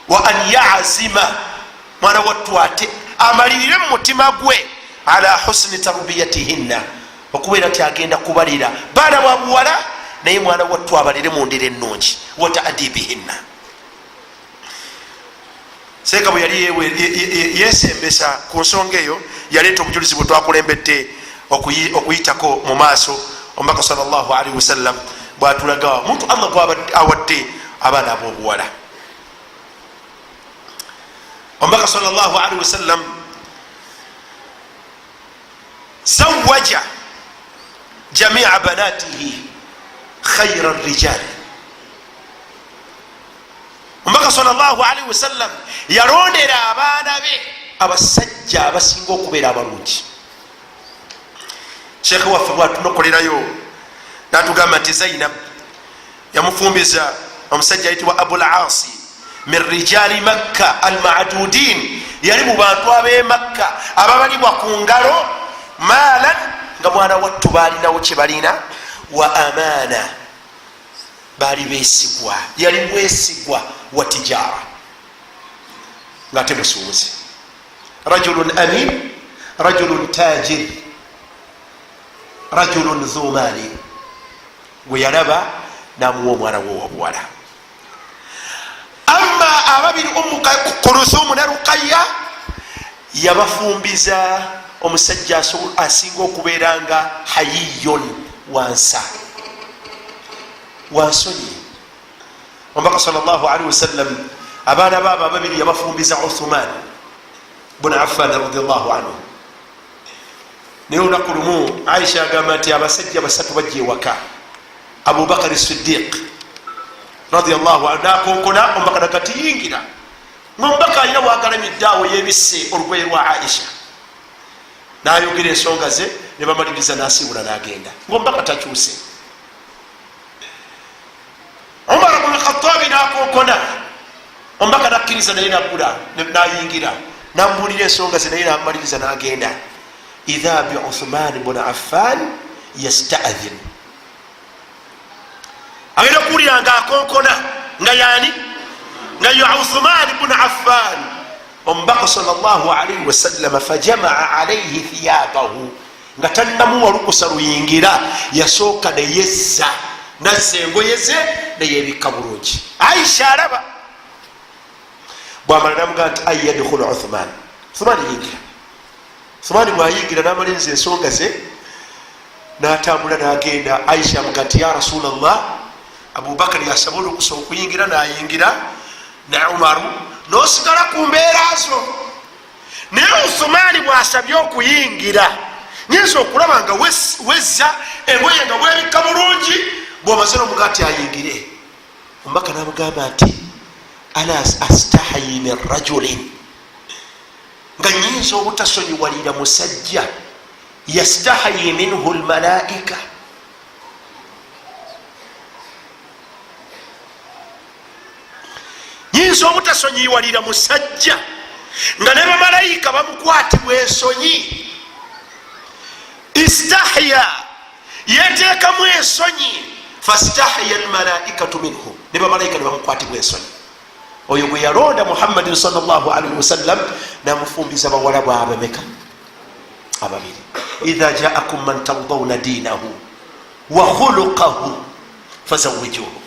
A: Wa an yazima, mwana wattu ate amalirire mu mutima gwe, ala husni tarbiyatihinna, okubeera nti agenda kubalira baana ba buwala, naye mwana wattu abalire mu ndira ennungi, wa taadibihinna. Seeka bwe yali yesembesa ku nsonga eyo, yaleeta obujulizi bwe twakulembedde okuyitako mu maaso, omubaka salllahalihi wasallam bwatulaga omuntu Allah gwawadde abaana abobuwala. Omubaka salllahalihi wasallam zawaja jamia banatihi khaira rijal, omubaka salllahalihi wasallam yalondera abaana be abasajja abasinga okubeera abalungi. Sheekhe waffe bwatunokolerayo natugamba nti Zainab yamufumbiza omusajja ayitibwa Abul Asi min rijali Makka almadudin, yali mu bantu abemakka ababalibwa ku ngalo, maalan, nga mwana wattu balinawo kyebalina, wa amaana, bali besigwa, yali mwesigwa, wa tijara, ngaate musuubuzi, rajulun amin, rajulun tajir, rajulun dhumaali, gwe yalaba namuwa omwana we owobuwala. Amma ababiri, Umu Kuluthumu ne Rukaya, yabafumbiza omusajja asinga okubeera nga hayiyun, wansa, wansonyi. Omubaka salllahalihi wasallam abaana baabo ababiri yabafumbiza Uthuman bun Affan radiallahu anhu. Naye olunaku lumu Aisha agamba nti abasajja basatu bajja ewaka. Abubakari Sidiq radiallahu anhu nakonkona, omubaka nagati yingira, ngaomubaka alina wagalamidde awo yebisse olugoye lwa Aisha, nayogera ensonga ze nebamaliriza, nasiibula nagenda, ngaomubaka takyuse. Umar bnu Khatabi nakonkona, omubaka nakkiriza, naye nagula nayingira, namubulira ensonga ze, naye namaliriza nagenda. Idha bi Uthman bun Affan yastadhin, agenda okuwulira nga akonkona, nga yani? Nga ye Uthman bun Affan. Omubaka salllahalihi wasallama fajamaa alaihi thiyabahu, nga tannamuwa lukusa luyingira, yasooka neyezza, nazza engoye ze neyebikka bulungi. Aisha alaba bwamala namugaa nti ay yadkhulu Uthman, Uthman yingira. Uthman bwayingira namaliriza ensonga ze natambula nagenda. Aisha amuga nti ya Rasulllah, Abubakari asaba olukusa okuyingira, nayingira, ne Umaru, nosigala ku mbeera zo, naye Uthumani bwasabye okuyingira, nyinza okulaba nga wezza engoye nga bwebikka bulungi, bwomaze nomuga nti ayingire. Omubaka namugamba nti ala astahayi min rajulin, nga nyinza obutasonyiwalira musajja, yastahayi minhu lmalaika, nyinza obutasonyiwalira musajja nga ne bamalayika bamukwatibwa ensonyi. Istahya, yeteekamu ensonyi, fastahya almalaikatu minhu, ne bamalayika ne bamukwatibwa ensonyi. Oyo gwe yalonda Muhammadin salllahalihi wasallam namufumbiza bawala bwabameka? Ababiri. Idha jaakum man tardauna dinahu wa khuluqahu fazawijuhu.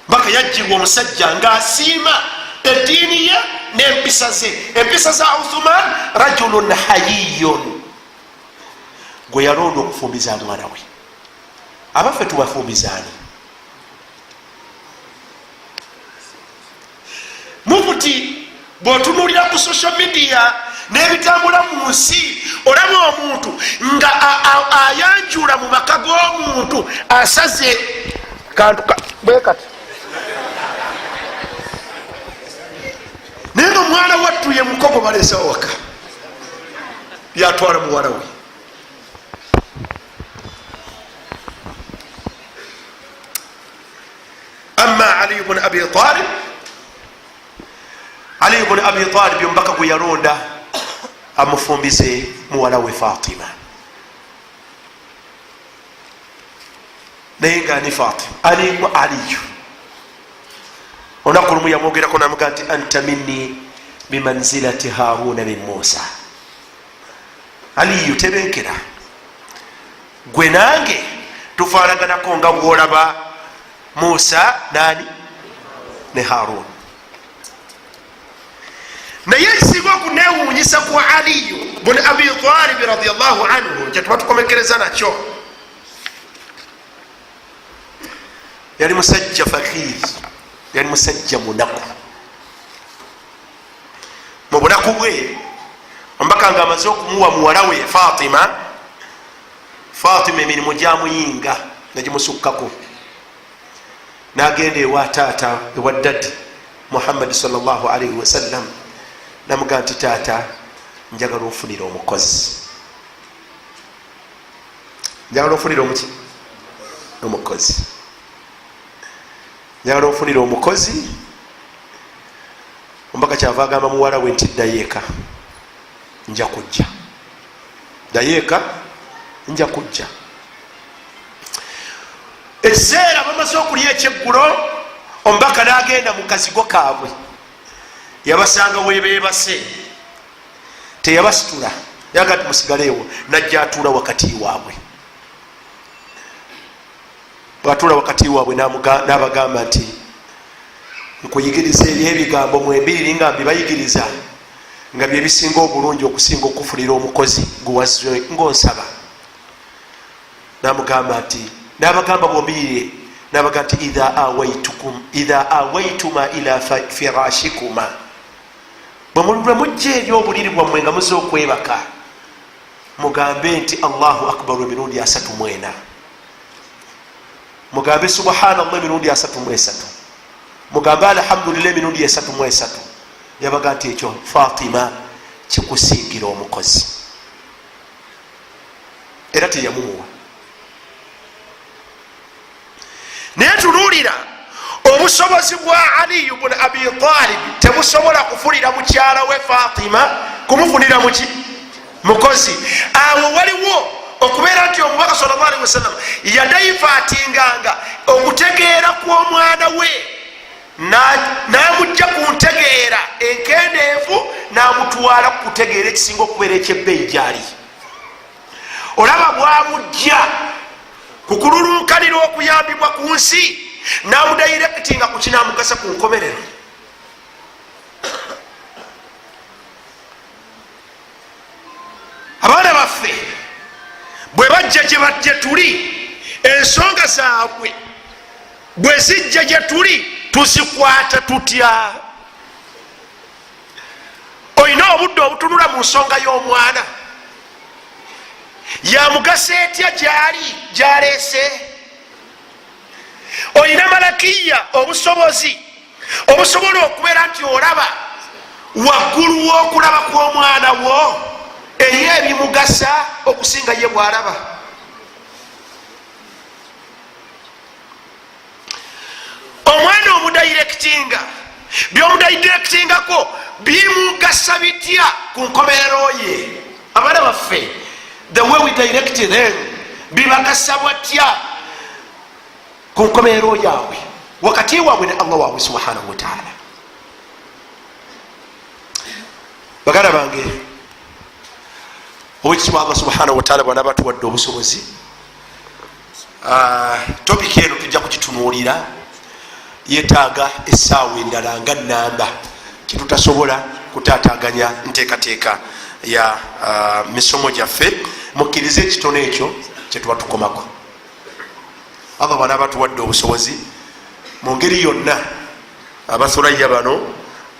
A: Baka yajjirwa omusajja ngaasiima eddiini ye n'empisa ze. Empisa za Uthuman, rajulun hayiyun, gwe yalonda okufumbiza mwana we. Abaffe, tubafumbizaani? Bwotunulira ku social media n'ebitambula mu nsi, olaba omuntu nga ayanjula mu maka g'omuntu, asaze kantu bwekati, naye nga omwana wattu ye mukogo baleesewo waka, yatwala muwala we. Amma Ali bun Abi Talib, Ali bun Abi Talib, omubaka gwe yalonda amufumbize muwala we Fatima. Naye nga ani Fatima? Alimu Aliyu. Olunaku lumu yamwogerako namuga nti, "Anta minni bimanzilati Haruna min Musa." Aliyu, tebenkera, gwe nange tufaanaganako nga bwolaba Musa nani ne Harun. Naye ekisinga okunewuunyisa ku Aliyu bun Abi Talibi radiallahu anhu, kyetuba tukomekereza nakyo, yali musajja fakiri, yali musajja munaku. Mu bunaku bwe, omubaka nga amaze okumuwa muwala we Fatima, Fatima emirimu gyamuyinga negimusukkako, nagenda ewa taata, ewa daddy Muhammadi salllahalaihi wasallam, namugaa nti, "Taata, njagala ofunira omukozi, njagala ofunira omuki omukozi, njagala ofunira omukozi." Omubaka kyava agamba muwala we nti, "Ddayo eka, nja kujja, ddayo eka, nja kujja." Ekiseera bamaze okulya ekyeggulo, omubaka nagenda mu kazigo kaabwe, yabasanga webebase, teyabasitula, yaga ti, "Musigaleewo." Najja atuula wakati waabwe. Bwatuula wakati waabwe, nabagamba nti, "Nkuyigiriza eri ebigambo mwembiriri nga mbibayigiriza nga byebisinga obulungi okusinga okufunira omukozi guwazwe ngonsaba." Namugamba nti, nabagamba bombirire, nabaga nti, "Idha awaituma ila firashikuma, bwe mujja eri obuliri bwammwe nga muze okwebaka, mugambe nti Allahu akbaru emirundi 34, mugambe subhanallah emirundi 33, mugambe alhamdulillah emirundi 33." Yabaga nti, "Ekyo Fatima kikusingira omukozi." Era teyamumuwa. Naye tunuulira obusobozi bwa Aliyu bun Abi Talib, tebusobola kufunira mukyala we Fatima, kumufunira muki mukozi. Awo waliwo okubeera nti omubaka salllahalihi wasallam yadaivatinganga okutegeera kw'omwana we, namujja ku ntegeera enkendeevu, namutwala kutegeera ekisinga okubeera ekyebbeeyi gyali. Olaba bwamujja kukululunkanira okuyambibwa ku nsi, namudairekitinga ku kinamugasa ku nkomerero. Abaana baffe bwe bajja gye bajje tuli, ensonga zaabwe bwe zijja gye tuli, tuzikwata tutya? Olina obudde obutunula mu nsonga y'omwana, yamugasa etya gyali gyaleese? Olina malakiya, obusobozi obusobola okubeera nti olaba waggulu w'okulaba kw'omwana wo eri ebimugasa okusinga ye bwalaba? Omwana omudairekitinga, byomudairekitingako bimugasa bitya ku nkomerero ye? Abaana baffe, the way we direct them, bibagasa bwatya ku nkomerero yaabwe, wakati waabwe ne Allah waabwe subhanahu wataala? Baganda bange, owekitiibwa, Allah subhanahu wataala bwanaba tuwadde obusobozi, topiki eno tujja kugitunuulira. Yetaaga essaawa endala nga namba, kyetutasobola kutataganya nteekateeka ya misomo gyaffe. Mukkirize ekitono ekyo kyetuba tukomako. Allah bwanaba tuwadde obusobozi mu ngeri yonna, abathuraya bano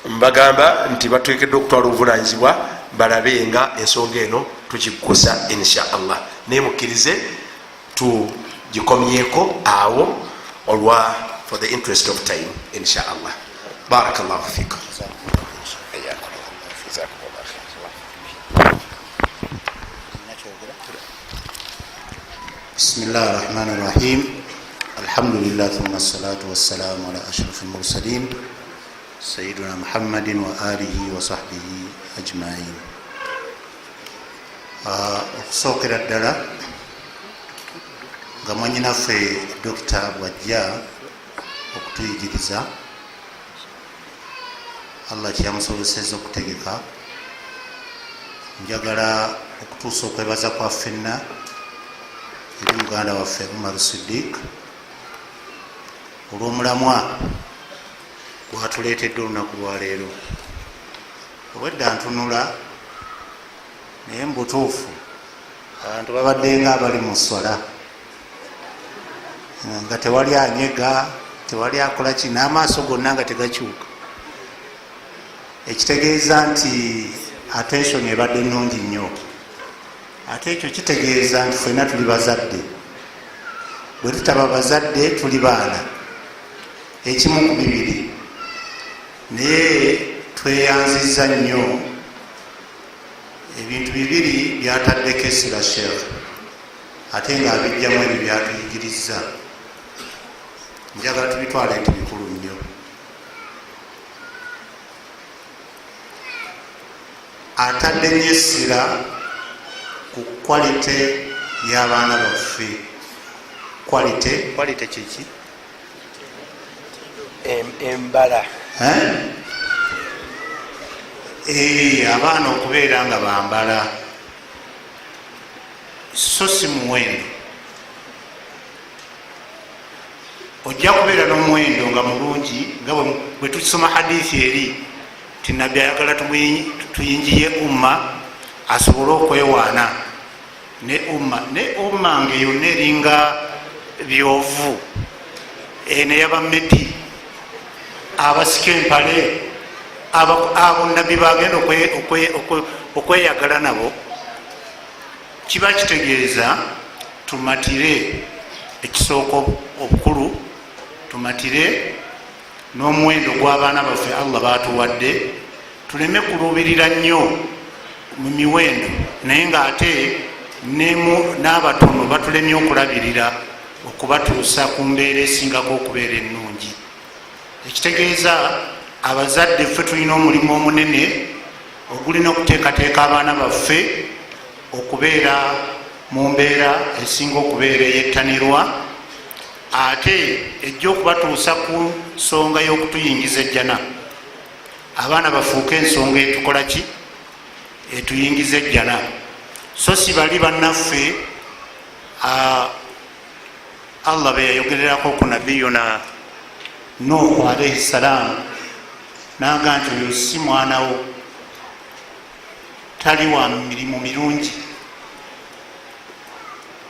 A: Mbagamba nti bateekeddwa okutwala obuvunanyizibwa balabe nga ensonga eno tugiggusa insha Allah, naye mukkirize tugikomyeko awo olwa for the interest of time, insha Allah. Barakallahu fikum.
B: بسم الله الرحمن الرحيم، الحمد لله ثم الصلاة والسلام على أشرف المرسلين سيدنا محمد وآله وصحبه أجمعين. Okusookera ddala, nga mwanyinaffe Dokita bwajja okutuyigiriza, Allah kyeyamusoboseza okutegeka, njagala okutuusa okwebaza kwa ffenna eri muganda waffe Umar Sidik olw'omulamwa gwatuleetedde olunaku lwaleero. Obwedda ntunula, naye mubutuufu abantu babadde nga abali mu swala, nga tewali anyega, tewali akola ki, n'amaaso gonna nga tegakyuka, ekitegeeza nti attention ebadde nnungi nnyo. Ate ekyo kitegeeza nti ffenna tuli bazadde, bwe tutaba bazadde tuli baana, ekimu ku bibiri. Naye tweyanziza nnyo ebintu bibiri byataddeko essira Sheekh, ate ng'abijjamu ebyo byatuyigiriza. Njagala tubitwale nti bikulu nnyo. Atadde nnyo essira ku quality y'abaana baffe. Quality, quality kiki?
A: Embala.
B: Abaana okubeera nga bambala, so si muwendo. Ojja kubeera n'omuwendo nga mulungi, nga bwe tusoma hadithi eri ti Nabbi ayagala tuyingiye umma asobole okwewaana ne umma, ne umma nga yonna eringa byovu neyabamedi abasika empale, abo Nabbi bagenda okweyagala nabo. Kiba kitegeeza tumatire ekisooka obukulu, tumatire n'omuwendo gw'abaana baffe Allah batuwadde, tuleme kuluubirira nnyo mu miwendo, naye ng'ate n'abatono batulemye okulabirira okubatuusa ku mbeera esingako okubeera ennungi. Ekitegeeza abazadde ffe tulina omulimu omunene ogulina okuteekateeka abaana baffe okubeera mu mbeera esinga okubeera eyettanirwa, ate ejja okubatuusa ku nsonga y'okutuyingiza ejjana. Abaana bafuuke ensonga etukola ki, etuyingiza ejjana, so si bali bannaffe Allah be yayogererako ku nabiyuna Nuhu alaihi ssalaamu, naga nti oyo si mwanawo, tali wa mirimu mirungi.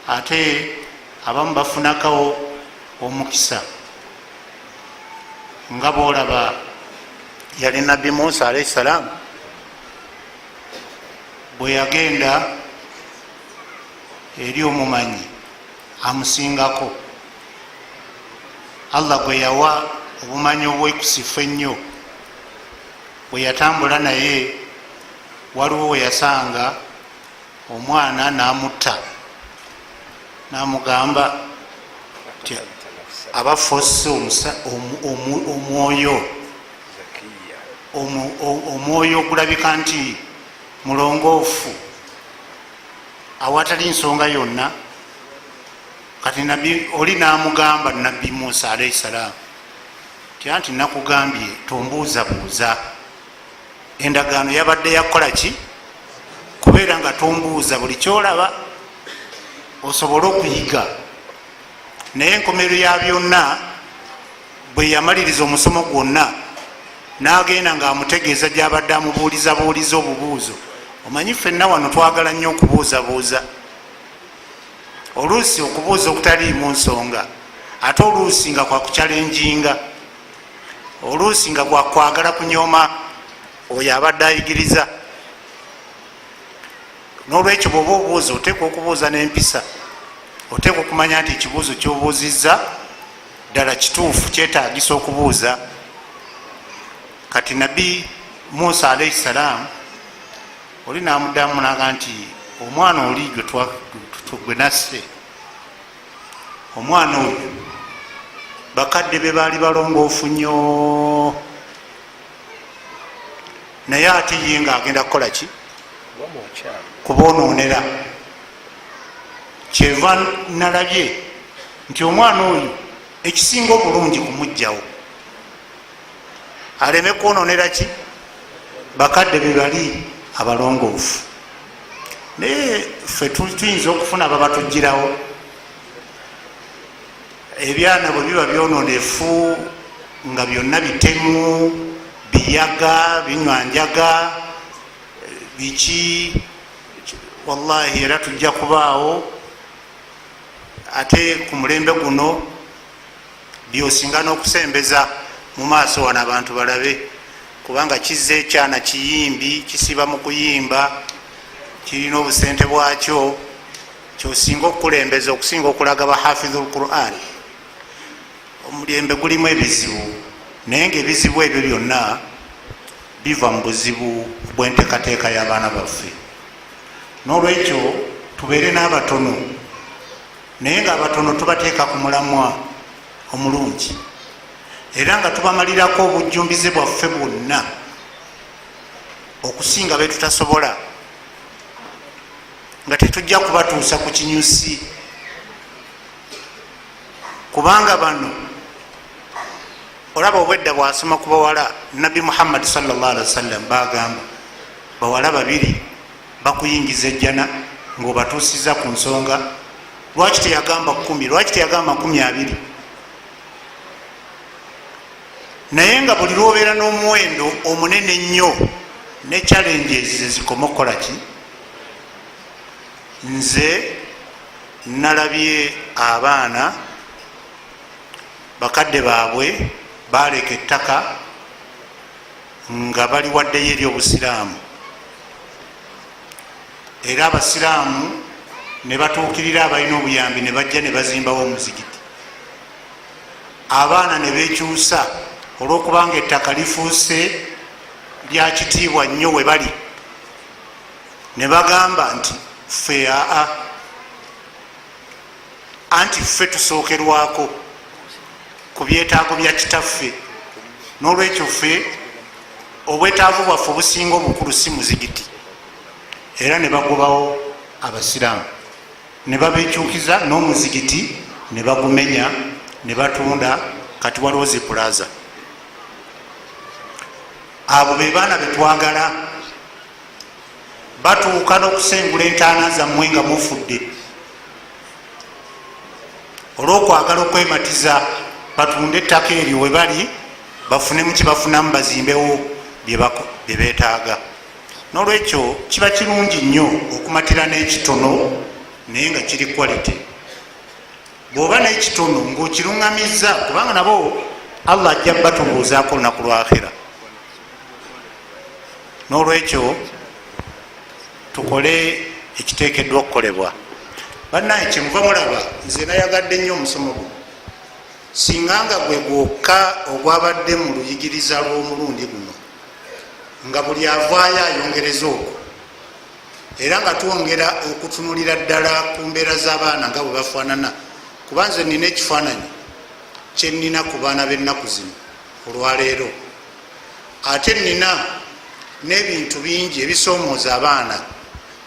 B: Ate abamu bafunakawo omukisa, nga boolaba yali Nabbi Musa alaihi ssalaamu bwe yagenda eri omumanyi amusingako, Allah gwe yawa obumanyi obwekusifu ennyo, bwe yatambula naye waliwo we yasanga omwana n'amutta, n'amugamba nti abafosse omwoyo omwoyo ogulabika nti mulongoofu awatali nsonga yonna. Kati Nabbi oli n'amugamba Nabbi Musa alaihi salaamu ti anti nakugambye tombuuzabuuza, endagaano yabadde yakukola ki, kubeera nga tombuuza buli kyolaba osobole okuyiga. Naye enkomero ya byonna, bwe yamaliriza omusomo gwonna, n'agenda ng'amutegeeza gy'abadde amubuulizabuuliza obubuuzo. Omanyi ffenna wano twagala nnyo okubuuzabuuza, oluusi okubuuza okutaliimu nsonga, ate oluusi nga kwakukyalenjinga, oluusi nga kwakwagala kunyooma Oyo abadde ayigiriza. Nolwekyo bwoba obuuza, oteekwa okubuuza n'empisa, oteekwa okumanya nti ekibuuzo kyobuuzizza ddala kituufu, kyetagisa okubuuza. Kati Nabi Musa alaihi salaamu oli namuddamu naga nti omwana oli gwe nasse, omwana oyo bakadde be baali balongoofu nnyo, naye ate ye nga agenda kukola ki? Kubonoonera. Kyeva nalabye nti omwana oyo ekisinga obulungi kumugjawo aleme kwononera ki bakadde be bali abalongoofu. Naye ffe tuyinza okufuna ababatugirawo. Ebyana bwe biba byononefu nga byonna bitemu, biyaga, binywanjaga, biki, wallahi era tujja kubaawo. Ate ku mulembe guno byosinga n'okusembeza mu maaso wano abantu balabe, kubanga kizza ekyana kiyimbi, kisiba mu kuyimba, kirina obusente bwakyo. Kyosinga okukulembeza okusinga okulaga bahafidhu lquran. Omulembe gulimu ebizibu, naye nga ebizibu ebyo byonna biva mu buzibu bw'enteekateeka y'abaana baffe. N'olwekyo tubeere n'abatono, naye nga abatono tubateeka ku mulamwa omulungi, era nga tubamalirako obujjumbize bwaffe bwonna okusinga betutasobola, nga tetujja kubatuusa ku kinyusi, kubanga bano olaba obwedda bwasoma ku bawala. Nabbi Muhammadi sallllah alihi wasallam bagamba bawala babiri bakuyingiza ejjana ngaobatuusiza ku nsonga. Lwaki teyagamba 10? Lwaki teyagamba 20? Naye nga buli lwobeera n'omuwendo omunene ennyo ne challenges zezikoma okukola ki. Nze nalabye abaana bakadde baabwe baleka ettaka nga baliwaddeyo eri obusiraamu, era abasiraamu ne batuukirira abalina obuyambi ne bajja ne bazimbawo omuzigiti. Abaana ne bekyusa olwokubanga ettaka lifuuse lya kitiibwa nnyo we bali, ne bagamba nti ffe aa, anti ffe tusookerwako ku byetaago bya kitaffe, n'olwekyo ffe obwetaavu bwaffe obusinga obukulu si muzigiti. Era ne bagobawo abasiraamu ne babekyukiza n'omuzigiti ne bagumenya ne batunda. Kati waliwo zi pulaza. Abo be baana betwagala. Batuuka n'okusengula entaana zammwe nga mufudde olw'okwagala okwematiza, batunde ettaka eryo we bali bafunemu kyebafunamu, bazimbewo bye beetaaga. N'olwekyo kiba kirungi nnyo okumatira n'ekitono naye nga kiri quality. Bw'oba n'ekitono ng'okiruŋŋamizza, kubanga nabo Allah ajja batubuuzaako olunaku lwa akhira. N'olwekyo tukole ekiteekeddwa okukolebwa. Bannaye, kyemuva mulaba nze nayagadde nnyo omusomo guno, singa nga gwe gwokka ogwabadde mu luyigiriza lw'omulundi guno, nga buli avaayo ayongereza okwo, era nga twongera okutunulira ddala ku mbeera z'abaana nga bwe bafaanana. Kuba nze nina ekifaananyi kyenina ku baana b'ennaku zino olwaleero, ate nina n'ebintu bingi ebisoomooza abaana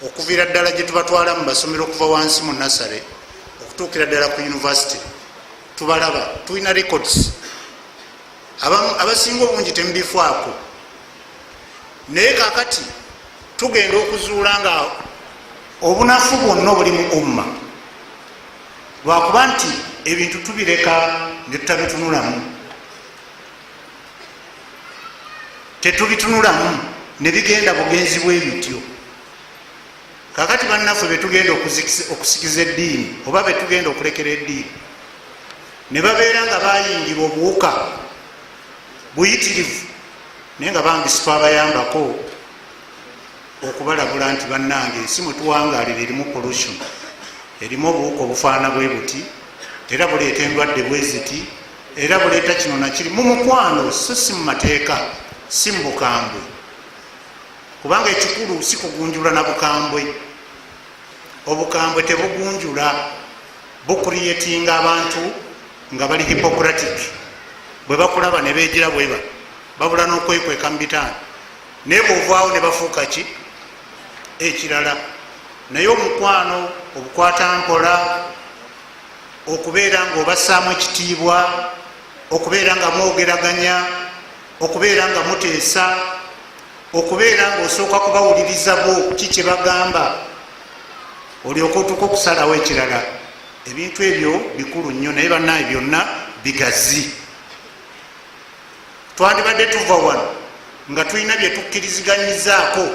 B: okuviira ddala gye tubatwala mu masomero, okuva wansi mu nasale okutuukira ddala ku university. Tubalaba, tulina records. Abasinga obungi temubifaako, naye kakati tugenda okuzuula nga obunafu bwonna obuli mu umma lwakuba nti ebintu tubireka ne tutabitunulamu, tetubitunulamu ne bigenda bugenzi bwe bityo. Kakati bannaffe betugenda okusikiza eddiini oba betugenda okulekera eddiini ne babeera nga bayingirwa obuwuka buyitirivu. Naye nga bambi sitwabayambako okubalabula nti bannange, ensi mwe tuwangaalira erimu pollution, erimu obuwuka obufaanana bwe buti, era buleeta endwadde bwe ziti, era buleeta kino nakiri. Mu mukwano, so si mu mateeka, si mu bukambwe, kubanga ekikulu si kugunjula na bukambwe. Obukambwe tebugunjula, bucreatinga abantu nga bali hypocratic. Bwe bakulaba ne beegira bweba, babula n'okwekweka mu bitanda, naye bwovaawo ne bafuuka ki ekirala. Naye omukwano, obukwata mpola, okubeera nga obassaamu ekitiibwa, okubeera nga mwogeraganya, okubeera nga muteesa, okubeera nga osooka kubawuliriza bo ki kye bagamba, olyoka otuuka okusalawo ekirala. Ebintu ebyo bikulu nnyo, naye bannaye byonna bigazi. Twandibadde tuva wano nga tulina bye tukkiriziganyizaako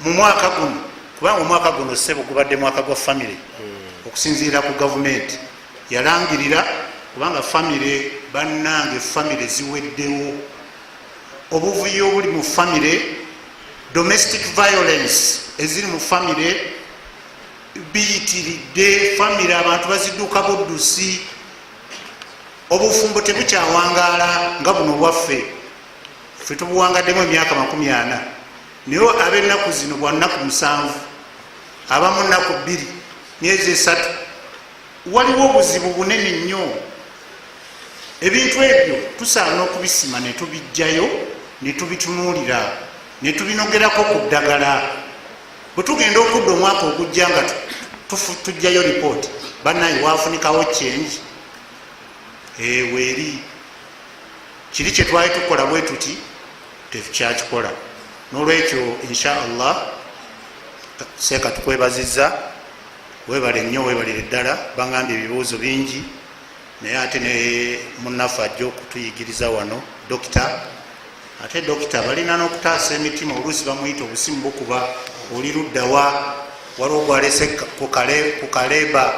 B: mu mwaka guno, kubanga omwaka guno, ssebo, gubadde mwaka gwa famire okusinziira ku gavumenti yalangirira, kubanga famire, bannange, famire ziweddewo. Obuvuyo obuli mu famire, domestic violence eziri mu famire biyitiridde. Famire abantu bazidduka buddusi, obufumbo tebukyawangaala nga buno bwaffe. Ffe tubuwangaddemu emyaka 40, naye ab'ennaku zino bwa nnaku 7, abamu nnaku 2, myezi 3. Waliwo obuzibu bunene nnyo. Ebintu ebyo tusaana okubisima ne tubijjayo ne tubitunuulira ne tubinogerako ku ddagala. Bwe tugenda okudda omwaka ogujja nga tujjayo ripooti, bannaye, wafunikawo change weeri. Kiri kye twali tukola bwe tuti tetukyakikola. N'olwekyo, insha Allah, seeka tukwebaziza, webale nnyo, webalire ddala. Bangambye ebibuuzo bingi, naye ate ne munnaffe ajja okutuyigiriza wano, dokita. Ate dokita balina n'okutaasa emitima, oluusi bamuyita obusimu bukuba, oli luddawa? Waliwo gwalese ku kaleeba,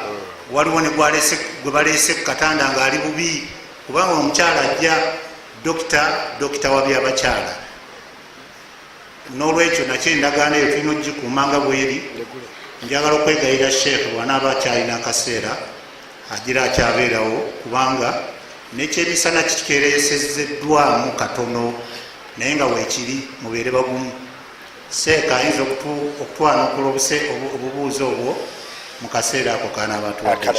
B: waliwo ne gwe baleese ku katanda ng'ali bubi, kubanga omukyala ajja. Dokita, dokita wa byabakyala. N'olwekyo nakyo endagaano eyo tulina okugikuuma nga bweri. Njagala okwegayira sheekh, bwanaaba akyalina akaseera, agira akyabeerawo, kubanga nekyemisana kikereesezeddwamu katono, naye nga weekiri. Mubeere bagumu. Seeka ayinza okutwanukula obubuuzo obwo mu kaseera ako kanaaba atuwadde.